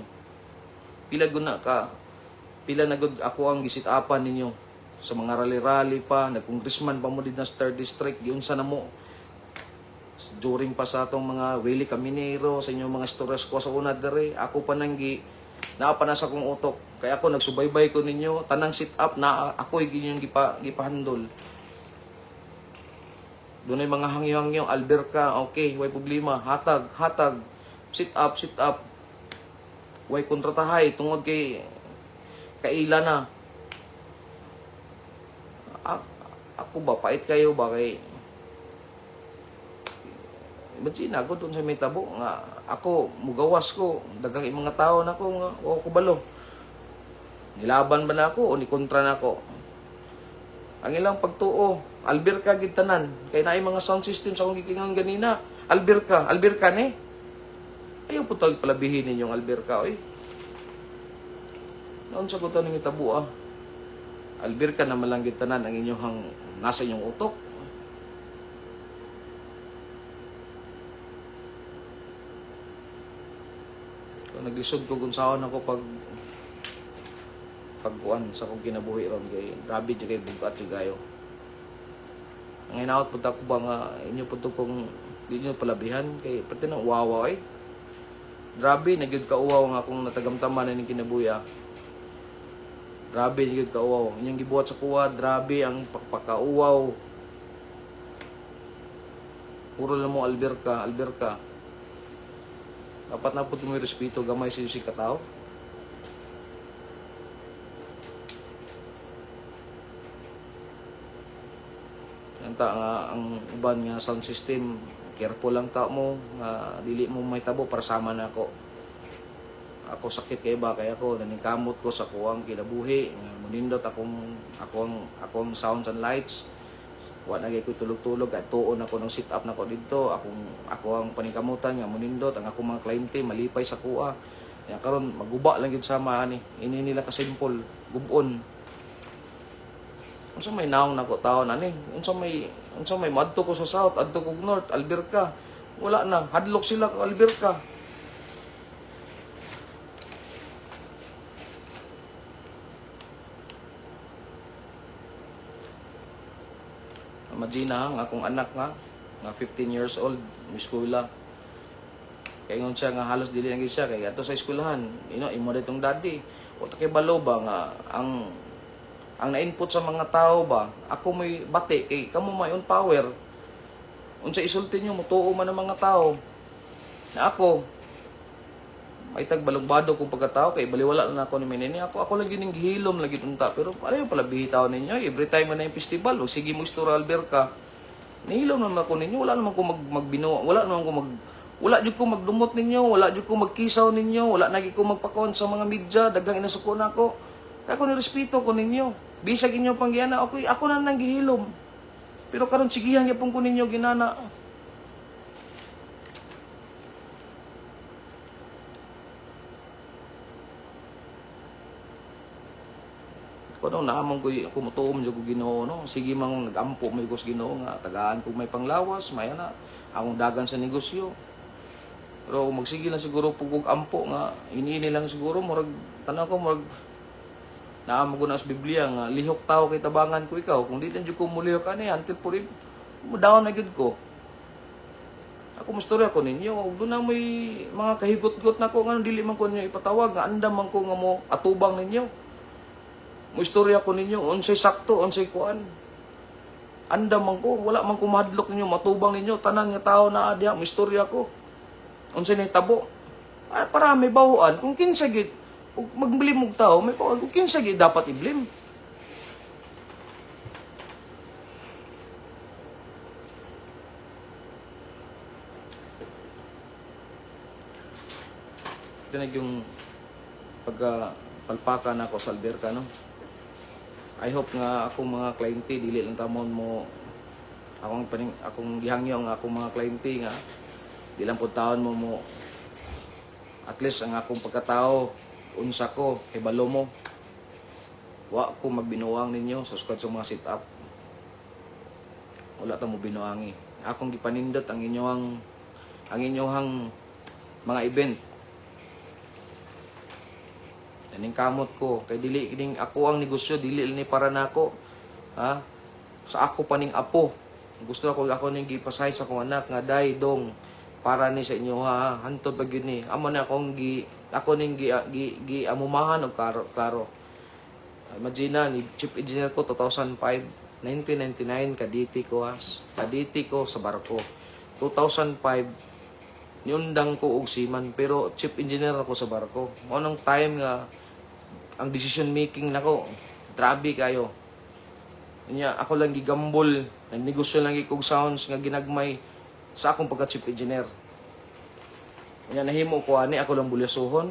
Pila gud na ka pila na gud ako ang gisitapan ninyo sa mga rally-rally pa, nagkongressman pa mo din na Star District, giunsa na mo during pa sa atong mga Willie Caminero, sa inyong mga storage ko sa una dere, ako pa nang gi naa pa na sa akong utok. Kaya ako nagsubaybay ko ninyo, tanang sit up na ako'y ginyong gipahandol. Doon ay mga hangyo-hangyo, alberka, okay, way problema, hatag, hatag, sit up, sit up. Way kontratahay, tungod kay kaila na. Ako ba, pait kayo ba kay Imagine ako doon sa may tabo nga ako mugawas ko daghang mga tao nako nga o ko balo. Nilaban ba na ako o ni kontra na ako? Ang ilang pagtuo, alberka gid tanan. Kay naay mga sound system sa akong gikingan ganina. Alberka, alberka ni. Ayaw po tawag palabihin ninyong alberka oy. Naon sa kuto ning itabo ah. Alberka na malang gid tanan ang inyong nasa inyong utok. Kung naglisod ko kung saan ako pag pagkuan sa akong kinabuhi ron kay grabe jud kay bugat jud kayo. Ang hinaot pud ako ba nga inyo pud to kung di nyo palabihan kay pati nang uwawa ay. Grabe na gyud ka uwaw nga akong natagamtaman na ning kinabuhi ah. Grabe na gyud ka uwaw. Inyong gibuhat sa kuwa, grabe ang pagpakauwaw. Puro lang mo alberka, alberka. Dapat na po may respeto gamay sa iyo si katao. Anta nga ang uban nga sound system Careful lang ta mo nga dili mo may tabo para sama na ako. Ako sakit kay ba kay ako naningkamot ko sa kuwang kinabuhi nga munindot akong akong akong sounds and lights. Wa na gyud ko tulog-tulog at tuon ako ng sit up nako didto. Akong ako ang paningkamutan nga munindot ang akong mga kliyente malipay sa kuha. Ya karon maguba lang gyud sama ani. Ini nila ka simple, gubon. Unsa may naong nako taon ani? Unsa may madto ko sa south, adto ko north, Alberca. Wala na, hadlok sila ko Alberca. Imagine ang akong anak nga nga 15 years old, miskwela. Kay ingon siya nga halos dili na gyud siya kay ato sa eskwelahan, you know, imo ditong daddy. O ta kay balo ba nga ang na-input sa mga tao ba, ako may bati kay kamo may on power. Unsa isulti niyo mutuo man ang mga tao. Na ako may tagbalugbado kong pagkatao kay baliwala na ako ni Minini. Ako ako lang yun yung gihilom lagi unta pero ayaw pala bihitaw ninyo. Every time na yung festival, o sige mo istura Alberca. Nihilom naman ako ninyo, wala naman ko mag magbino, wala naman ko mag wala jud ko magdumot ninyo, wala jud ko magkisaw ninyo, wala na jud ko magpakon sa mga media, daghang inasuko na ako. Kaya ako nirespeto ko ninyo. Bisag inyo panggiyana, okay, ako na nang gihilom. Pero karon sigihan gyapon ko ninyo ginana. Kuno naamong ko ako mutuom jud ko Ginoo no. Sige mang nagampo may ko sa Ginoo nga tagaan ko may panglawas, maya na akong dagan sa negosyo. Pero magsige lang siguro pugog ampo nga iniini lang siguro murag tanaw ko murag naamo ko na sa Biblia nga lihok tao kay tabangan ko ikaw kung di lang jud ko mulihok ani until puri mo down na gyud ko. Ako mastorya ko ninyo, ug doon na may mga kahigot-got na ko nga dili man ko ninyo ipatawag nga andam man ko nga mo atubang ninyo. Mo istorya ko ninyo unsay sakto, unsay kuan. Andam man ko, wala man ko mahadlok ninyo, matubang ninyo tanan nga tao na adya, mo istorya ko. Unsay nahitabo. Ah, para may bawaan kung kinsa gid ug magblame og tao, may bawaan kung kinsa gid dapat i-blame. Tinag yung pagka palpakan ako sa Alberca no. I hope nga akong mga kliyente dili lang tamon mo akong paning akong gihangyo ang akong mga kliyente nga di lang pud taon mo mo at least ang akong pagkatao unsa ko hibalo mo wa ko magbinuang ninyo sa squad sa mga sit up, wala ta mo binuangi. Akong gipanindot ang inyong mga event. Naning kamot ko kay dili kining ako ang negosyo, dili ni para nako. Ha? Sa ako pa ning apo. Gusto ako ako ning gipasahay sa akong anak nga day dong para ni sa inyo ha, hantod ba gyud ni. Amo na akong gi ako ning gi, gi, gi amumahan og klaro, klaro. Imagine na, ni chief engineer ko 2005, 1999 kaditi ko has. Kaditi ko sa barko. 2005 niundang ko og seaman pero chief engineer ako sa barko. Mao nang time nga ang decision making nako grabe kayo. Nya ako lang gigambol, nagnegosyo lang gyud kog sounds nga ginagmay sa akong pagka chief engineer. Nya nahimo ko ani ako lang bulyasuhon.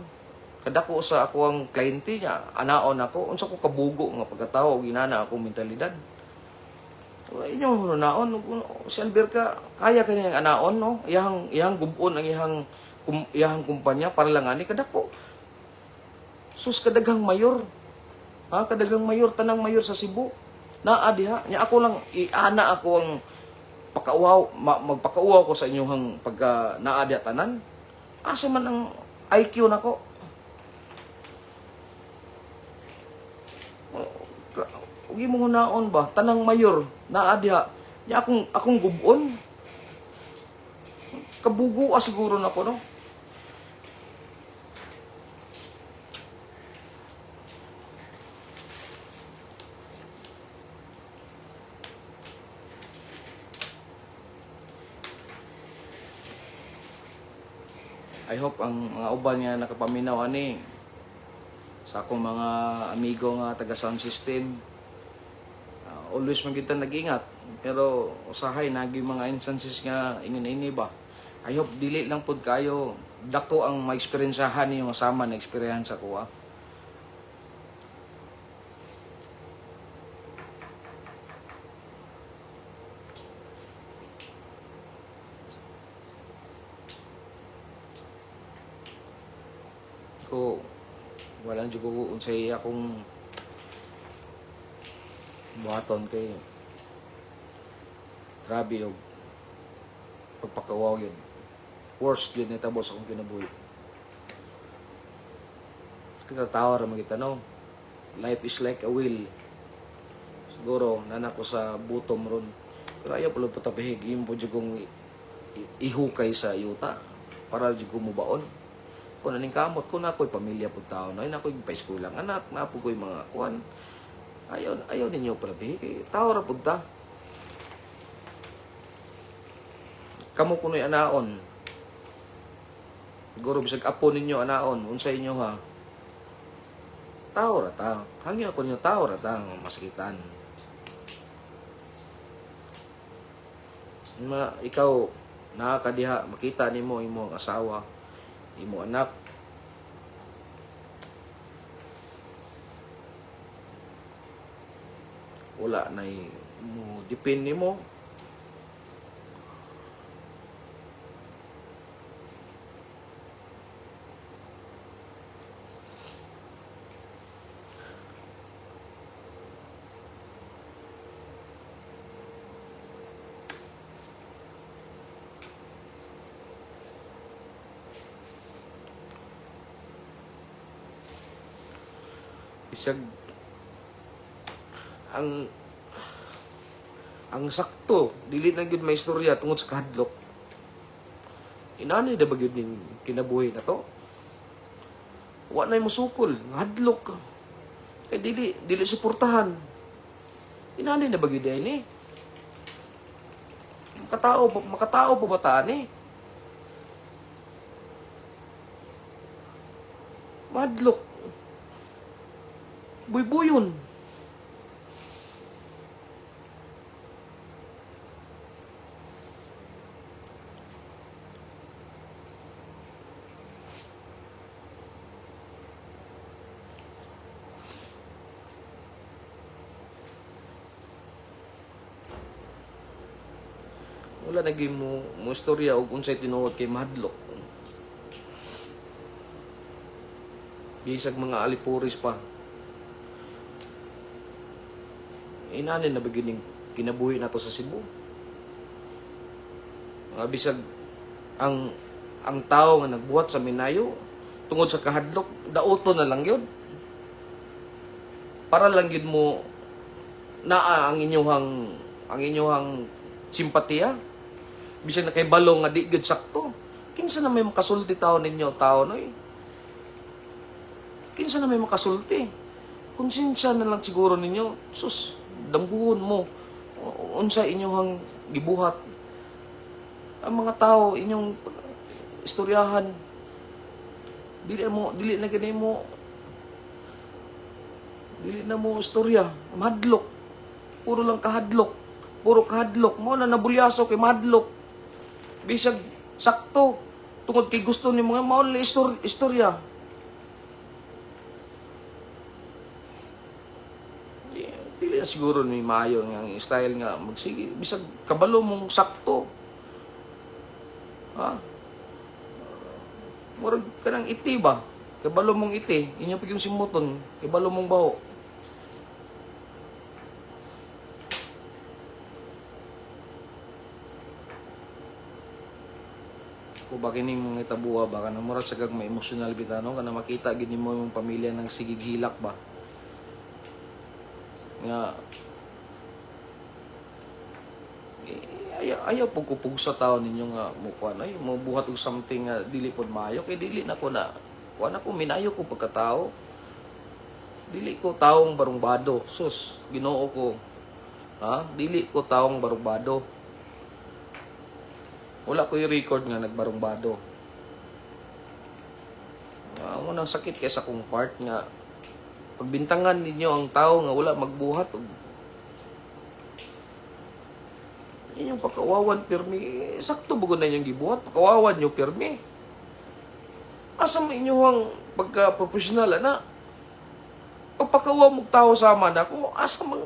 Kadako sa ako ang kliyente niya, anaon ako, unsa ko kabugo nga pagkatao ug inana akong mentalidad. Inyo naon si Alberca kaya kani ang anaon no, iyang iyang gubon ang iyang iyang kumpanya para lang ani kadako. Sus, kadaghang mayor. Ha, kadaghang mayor, tanang mayor sa Cebu. Naa diha nya ako lang iana ako ang pakauwaw magpakauwaw ko sa inyong pagka naa diha tanan. Asa man ang IQ nako? Ug imong hunaon ba tanang mayor naa diha nya akong akong gubon, kabugo siguro nako no. I hope ang mga uban nga nakapaminaw ani sa akong mga amigo nga taga sound system. Always man kita nag-ingat. Pero usahay nagi mga instances nga ingon ini ba. I hope dili lang pud kayo dako ang ma-experiencehan niyo sama na experience ko ah. Ko wala jud ko unsay akong buhaton kay grabe og pagpakawaw yun. Worst yun nitabo sa akong kinabuhi. Kita tawa ra magita no. Life is like a wheel. Siguro nana ko sa butom ron. Pero ayaw pala patapihig imo po jud kong ihukay sa yuta para jud ko mubaon. Kung aning kamot ko na ako'y pamilya po tao na ay ako'y paeskulang anak na po ko'y mga kuan. Ayaw ayaw ninyo pala bihig. Tao ra pud ta. Kamo kuno'y anaon. Siguro bisag apo ninyo anaon, unsa inyo ha? Tao ra ta. Hangyo ako ninyo tao ra ta nga masakitan. Ma, ikaw nakakadiha makita nimo imong asawa, imo anak. Wala nay mo depend nimo. Bisag ang sakto dili na gyud may istorya tungod sa kahadlok. Inani na ba gyud ning kinabuhi na to? Wa nay musukol, hadlok ka. Kay dili dili suportahan. Inani na ba gyud ni? Makatao pa ba ta ani? Madlok. Buybuyon. Wala na gyud mo mo istorya og unsay tinuod kay mahadlok. Bisag mga alipuris pa. Inani na ba gyud ning kinabuhi nato sa Cebu? Mga bisag ang tao nga nagbuhat sa Minayo tungod sa kahadlok, dauto na lang yun. Para lang yun mo naa ang inyuhang simpatiya. Bisag na kay balong nga di gyud sakto. Kinsa na may makasulti tao ninyo tao noy? Kinsa na may makasulti? Konsensya na lang siguro ninyo. Sus, dambuhon mo. Unsa inyong gibuhat. Ang mga tao inyong istoryahan. Dili mo dili na gani mo dili na mo istorya. Mahadlok. Puro lang kahadlok. Puro kahadlok. Mo na nabulyaso kay mahadlok. Bisag sakto tungod kay gusto ni mga mao na istorya. Dili na siguro ni maayo nga ang style nga magsige bisag kabalo mong sakto. Ha? Murag kanang iti ba? Kabalo mong iti, inyo pag yung simuton, kabalo mong baho. Ko ba kining mga tabuha ba kanang murag sa kag may emotional bitaw no kana makita gid nimo imong pamilya nang sige gilak ba nga eh, ayaw, ayaw pug kupug sa tao ninyo nga mo kuan ay mo buhat og something nga dili pod maayo kay dili na ko na kuan ako minayo ko pagkatao, dili ko taong barungbado. Sus, Ginoo ko ha, dili ko taong barungbado. Wala ko yung record nga nagbarungbado. Nga mo nang sakit kay sa kong part nga pagbintangan ninyo ang tao nga wala magbuhat og Inyong pakawawan pirmi, sakto bugod na inyong gibuhat, pakawawan nyo pirmi. Asa man inyong pagka-professional ana? Pagpakawa mong tao sama na ako, asa man.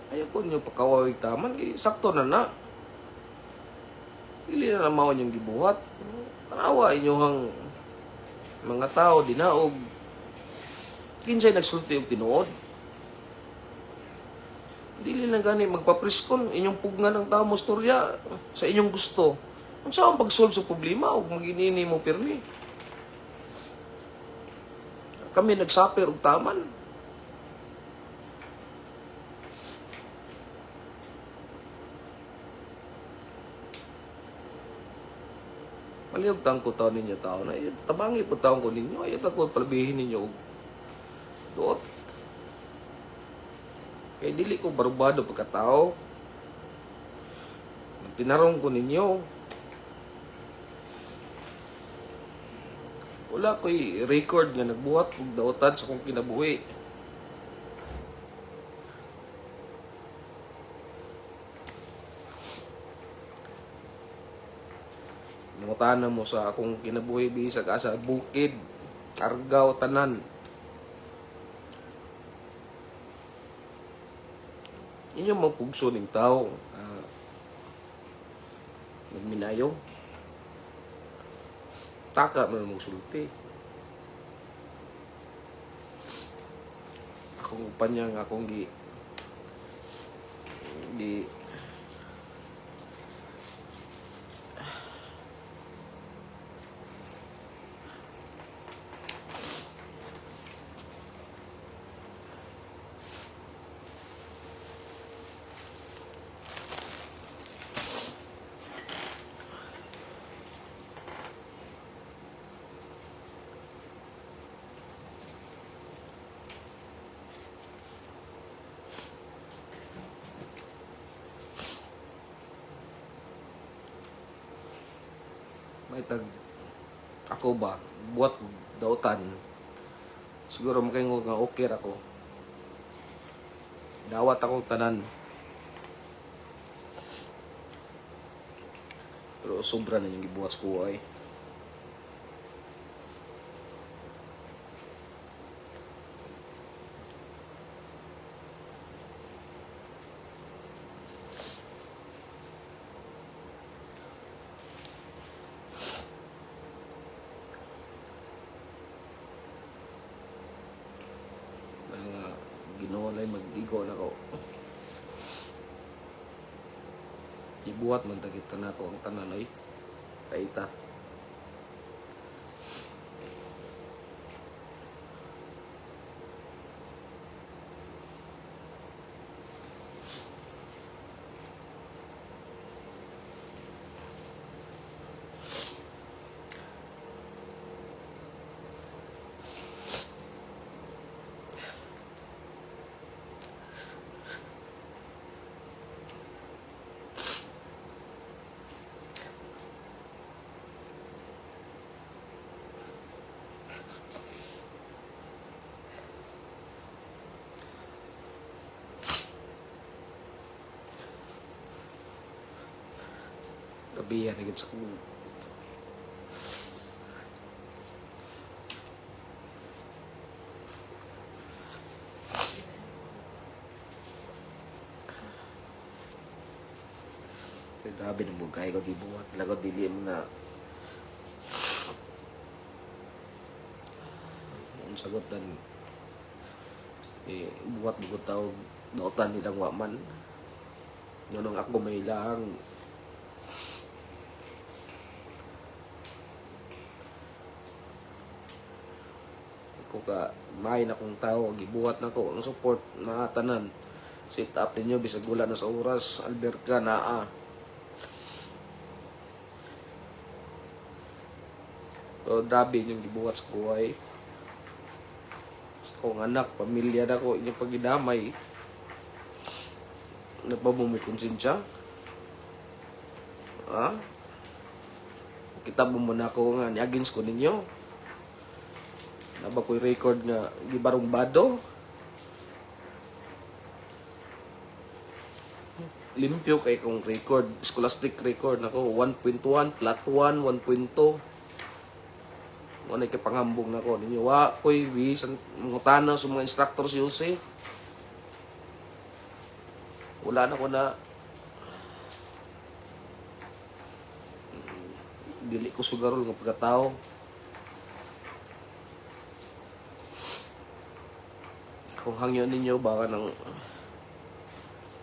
Ayoko ninyo pakawawig taman, kay sakto na na. Dili na mao inyong gibuhat. Tanawa inyong mga tao dinaog. Kinsay nagsulti og tinuod. Dili lang gani magpapriskon inyong pugnan ang tao mo storya sa inyong gusto. Unsa ang pag-solve sa problema og maginini mo pirmi? Kami nagsuffer og taman. Palihog tang ko taon ninyo tao na tabangi po taon ko ninyo ay ko palabihin ninyo og duot. Kay dili ko barbado pagkatao. Tinarong ko ninyo. Wala ko'y record nga nagbuhat og dautan sa akong kinabuhi. Nangutana mo sa akong kinabuhi bisag asa bukid, Argao, tanan. Inyo mapugso ning tao. Nagminayo. Taka man mong sulti. Akong upan niya nga akong gi gi may tag ako ba buhat dautan, siguro makaingon nga okay ra ko, dawat akong tanan, pero sobra na yung gibuhat sa kuha eh. Nga Ginoo lang mag-igo na ko. Gibuhat man tagit na ko ang tanan oy. Kaita. Gabihan na gid sa kong. Grabe ng bugay ko gibuhat lagot dili mo na ang sagotan eh buhat bugod tao dautan nilang wa man nganong ako may lang. Ako ka may na kong tao gibuhat na ko ang support na tanan sit up ninyo bisag wala na sa oras alberka naa. So grabe yung gibuhat sa kuway. Sa akong anak, pamilya na ko, inyong pagidamay. Naa pa mo may konsensya? Ha? Kita mo man ako nga ni against ko ninyo. Naa ba ko'y record nga gibarong bado? Limpyo kay kong record, scholastic record nako 1.1, flat 1, 1.2. Wala kay panghambog nako ninyo. Wa ko'y bisan mangutana sa mga instructor si Jose. Wala na ko na, dili ko sugarol nga pagkatao. Kung hangyo ninyo baka nang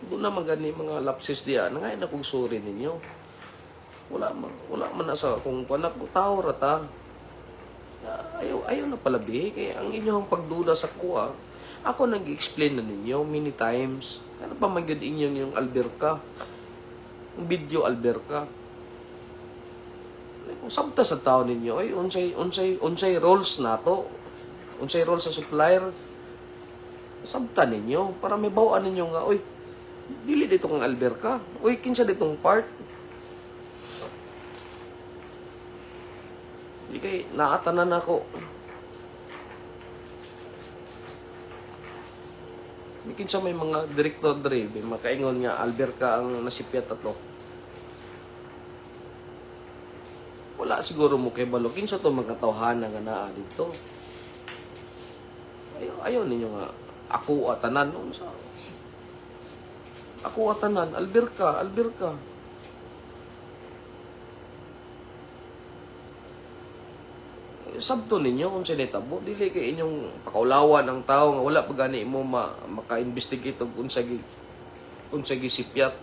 doon na magani mga lapses diya, nangayon na kong sorry ninyo. Wala man na sa kung panak ko tao ra ta. Ayaw ayaw na palabi kay ang inyong pagduda sa kuha. Ako nang gi-explain na ninyo many times. Ano pa man gyud inyong yung alberka? Ang video alberka. Kung sabta sa tao ninyo, ay unsay unsay unsay roles nato? Unsay role sa supplier? Sabta ninyo para may bawaan ninyo nga, oy, dili dito kang alberka. Oy, kinsa ditong part? Di kay naatanan ako. Di kinsa may mga director dre, may makaingon nga alberka ang nasipyat ato. Wala siguro mo kay balo kinsa to mga tawhana nga naa dito. Ayaw, ayaw ninyo nga ako atanan unsa. Ako atanan alberka, alberka. Sabto ninyo kung sinitabo, dili kay inyong pakaulawan ang tao nga wala pa gani mo maka-investigate og unsa gisipyat.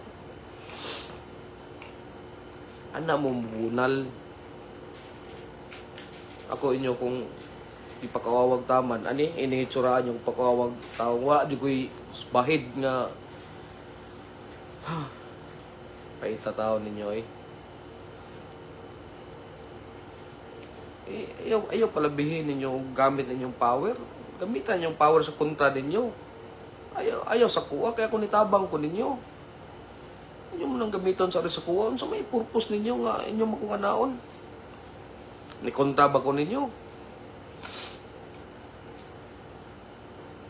Ana mo bunal. Ako inyo kung ipakawawag taman ani ini itsuraan yung pakawawag tao, wala jud ko'y bahid nga paita tao ninyo eh. Eh, ayaw, ayaw palabihin ninyo og gamit ninyong power. Gamitan yung power sa kontra ninyo. Ayaw, ayaw sa kuha, kaya kung nitabang ko ninyo. Inyo mo nang gamiton sa kuha. Unsa may purpose ninyo nga inyo makunganaon? Ni kontra ba ko ninyo?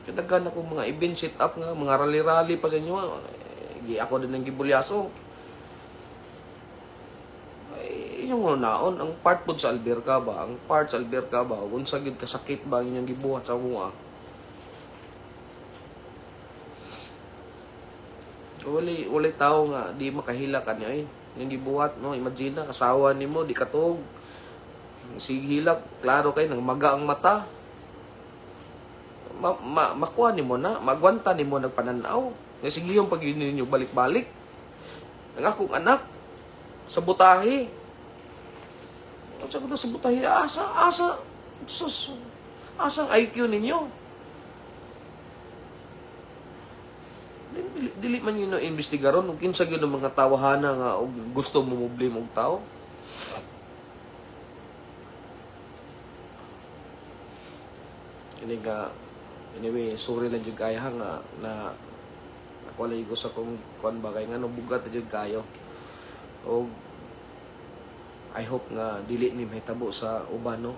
Kadaghan ako mga event set up nga, mga rally-rally pa sa inyo. Eh, gi ako din ang gibulyaso. Ay, inyong naon ang part pod sa alberka ba? Ang part sa alberka ba? Unsa gyud kasakit ba ang inyong gibuhat sa mua? Wali wali tao nga di makahila kanyo eh. Yung gibuhat no, imagine na kasawa nimo di katog. Sige hilak, klaro kay nang maga ang mata. Makuha nimo na, magwanta nimo nagpananaw. Nga sige yung pag ninyo balik-balik. Ang akong anak sa butahe. Unsa ko to sa butahe? Asa asa sus asang IQ ninyo? Dili, dili man yun ang imbestigaron ug kinsa gyud ang mga tawhana nga og gusto mo mo og tao. Kini nga, anyway, sorry lang jud kaya nga na ako lang ko sa kong kuan ba kay ngano bugat na jud kayo. Og I hope nga dili ni mahitabo sa uban, no,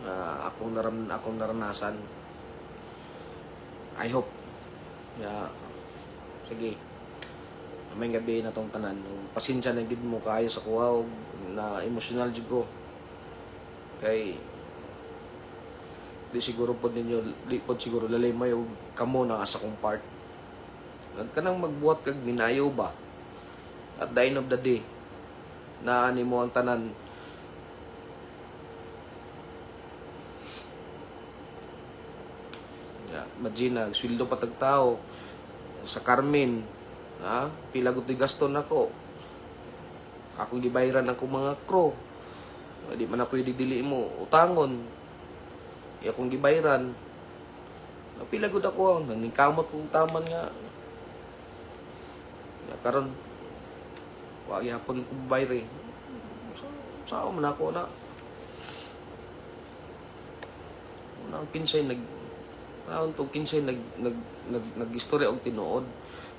nga akong naranasan. I hope nga, sige. May gabi na tong tanan. Ug pasensya na gid mo kaayo sa kuha ug na emotional jud ko. Kay di siguro pod ninyo, di pod siguro lalimay og kamo na sa akong part. Kanang magbuhat kag minayo ba? At the end of the day, naa nimo ang tanan. Ya, imagine na, sweldo pa tag tao sa Carmen, ha? Pila gud gasto nako. Akong gibayaran akong mga crew. Di man na pwede dili mo utangon. Kaya akong gibayaran. Pila gud ako ang naningkamot kong taman nga. Ya, karon wa gyapon ko bayre. Sa sa man ako na. Unang kinsay nag Tanawon to kinsay nag nag nag nag-istorya og tinuod.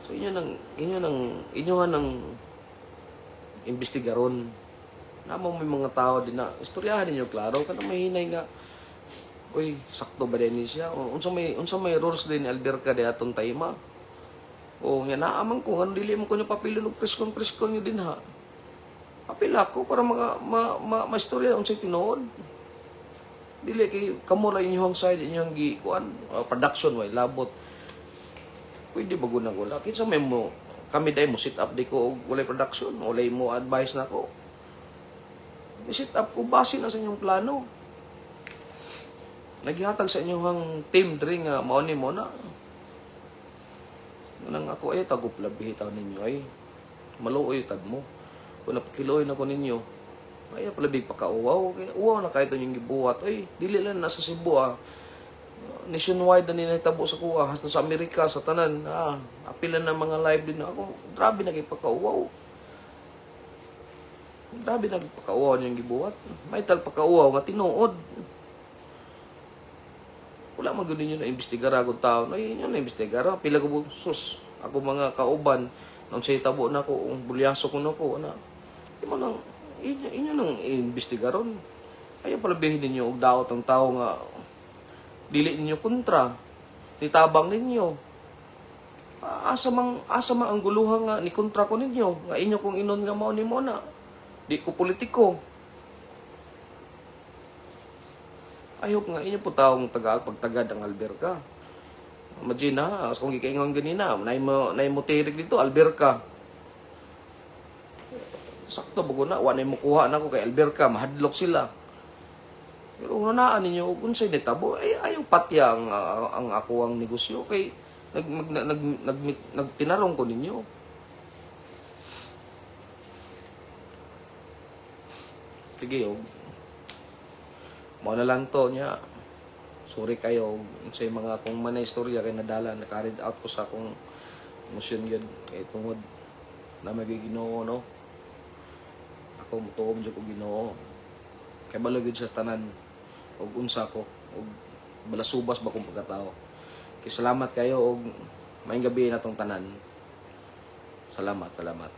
So inyo nang imbestigaron. Namo may mga tao din na istoryahan ninyo klaro kanang may hinay nga, "Uy, sakto ba din ni siya? O, unsa may rules din ni Alberca di atong time?" O nga naaman ko ngano dili mo ko nyo papilon og press con nyo din ha. Apil ako para mga ma, ma, maistorya unsay tinuod. Dili kay kamo ra inyong side, inyong gi kuan, production way labot. Pwede ba gud wala? Kinsa may mo kami dai mo sit up di ko og walay production, walay mo advice nako. I-sit up ko base na sa inyong plano. Naghihatag sa inyong team diri nga mao ni mo na. Nang ako ay tagup labi taon ninyo ay maluoy tad mo. Kung napakiloy na ko ninyo, ay palabi pakauwaw. Kaya uwaw na kahit yung gibuhat. Ay, dili lang nasa Cebu ah. Nationwide na nahitabo sa kuha. Hasta sa Amerika, sa tanan. Ah, apilan na mga live din ako. Grabe na kay pakauwaw. Grabe na pakauwaw niyong gibuhat. May tag pakauwaw nga tinuod. Wala man gud ninyo na imbestigara kung tao. Ay, inyo na imbestigara. Pila ko sus. Ako mga kauban nang sa tabo na ko, ang bulyaso ko na ko, ana. Imo nang inyo nang imbestigaron. Ayaw palabihin ninyo og daot ang tao nga dili ninyo kontra. Nitabang ninyo. Asa mang ang guluhan nga ni kontra ko ninyo nga inyo kong inon nga mao ni mo na. Di ko politiko. I hope nga inyo po taong tagal pagtagad ang alberka. Imagine ha, kung gikaingon ganina, nay mo tirik dito, alberka. Sakto ba na, wa nay mo kuha na ko kay alberka, mahadlok sila. Pero unaan ninyo, kung unsay nitabo, ay ayaw patya ang ako ang negosyo kay nag mag, nag, nag, nagtinarong ko ninyo. Sige, og mao na lang to niya. Sorry kayo sa mga kung man na istorya kay nadala na carried out ko sa akong emosyon gyud kay tungod na may Ginoo, no. Ako mutuo jud ko Ginoo. Kay balo gyud sa tanan og unsa ko og balasubas ba kong pagkatao. Kay salamat kayo og maayong gabi na tong tanan. Salamat, salamat.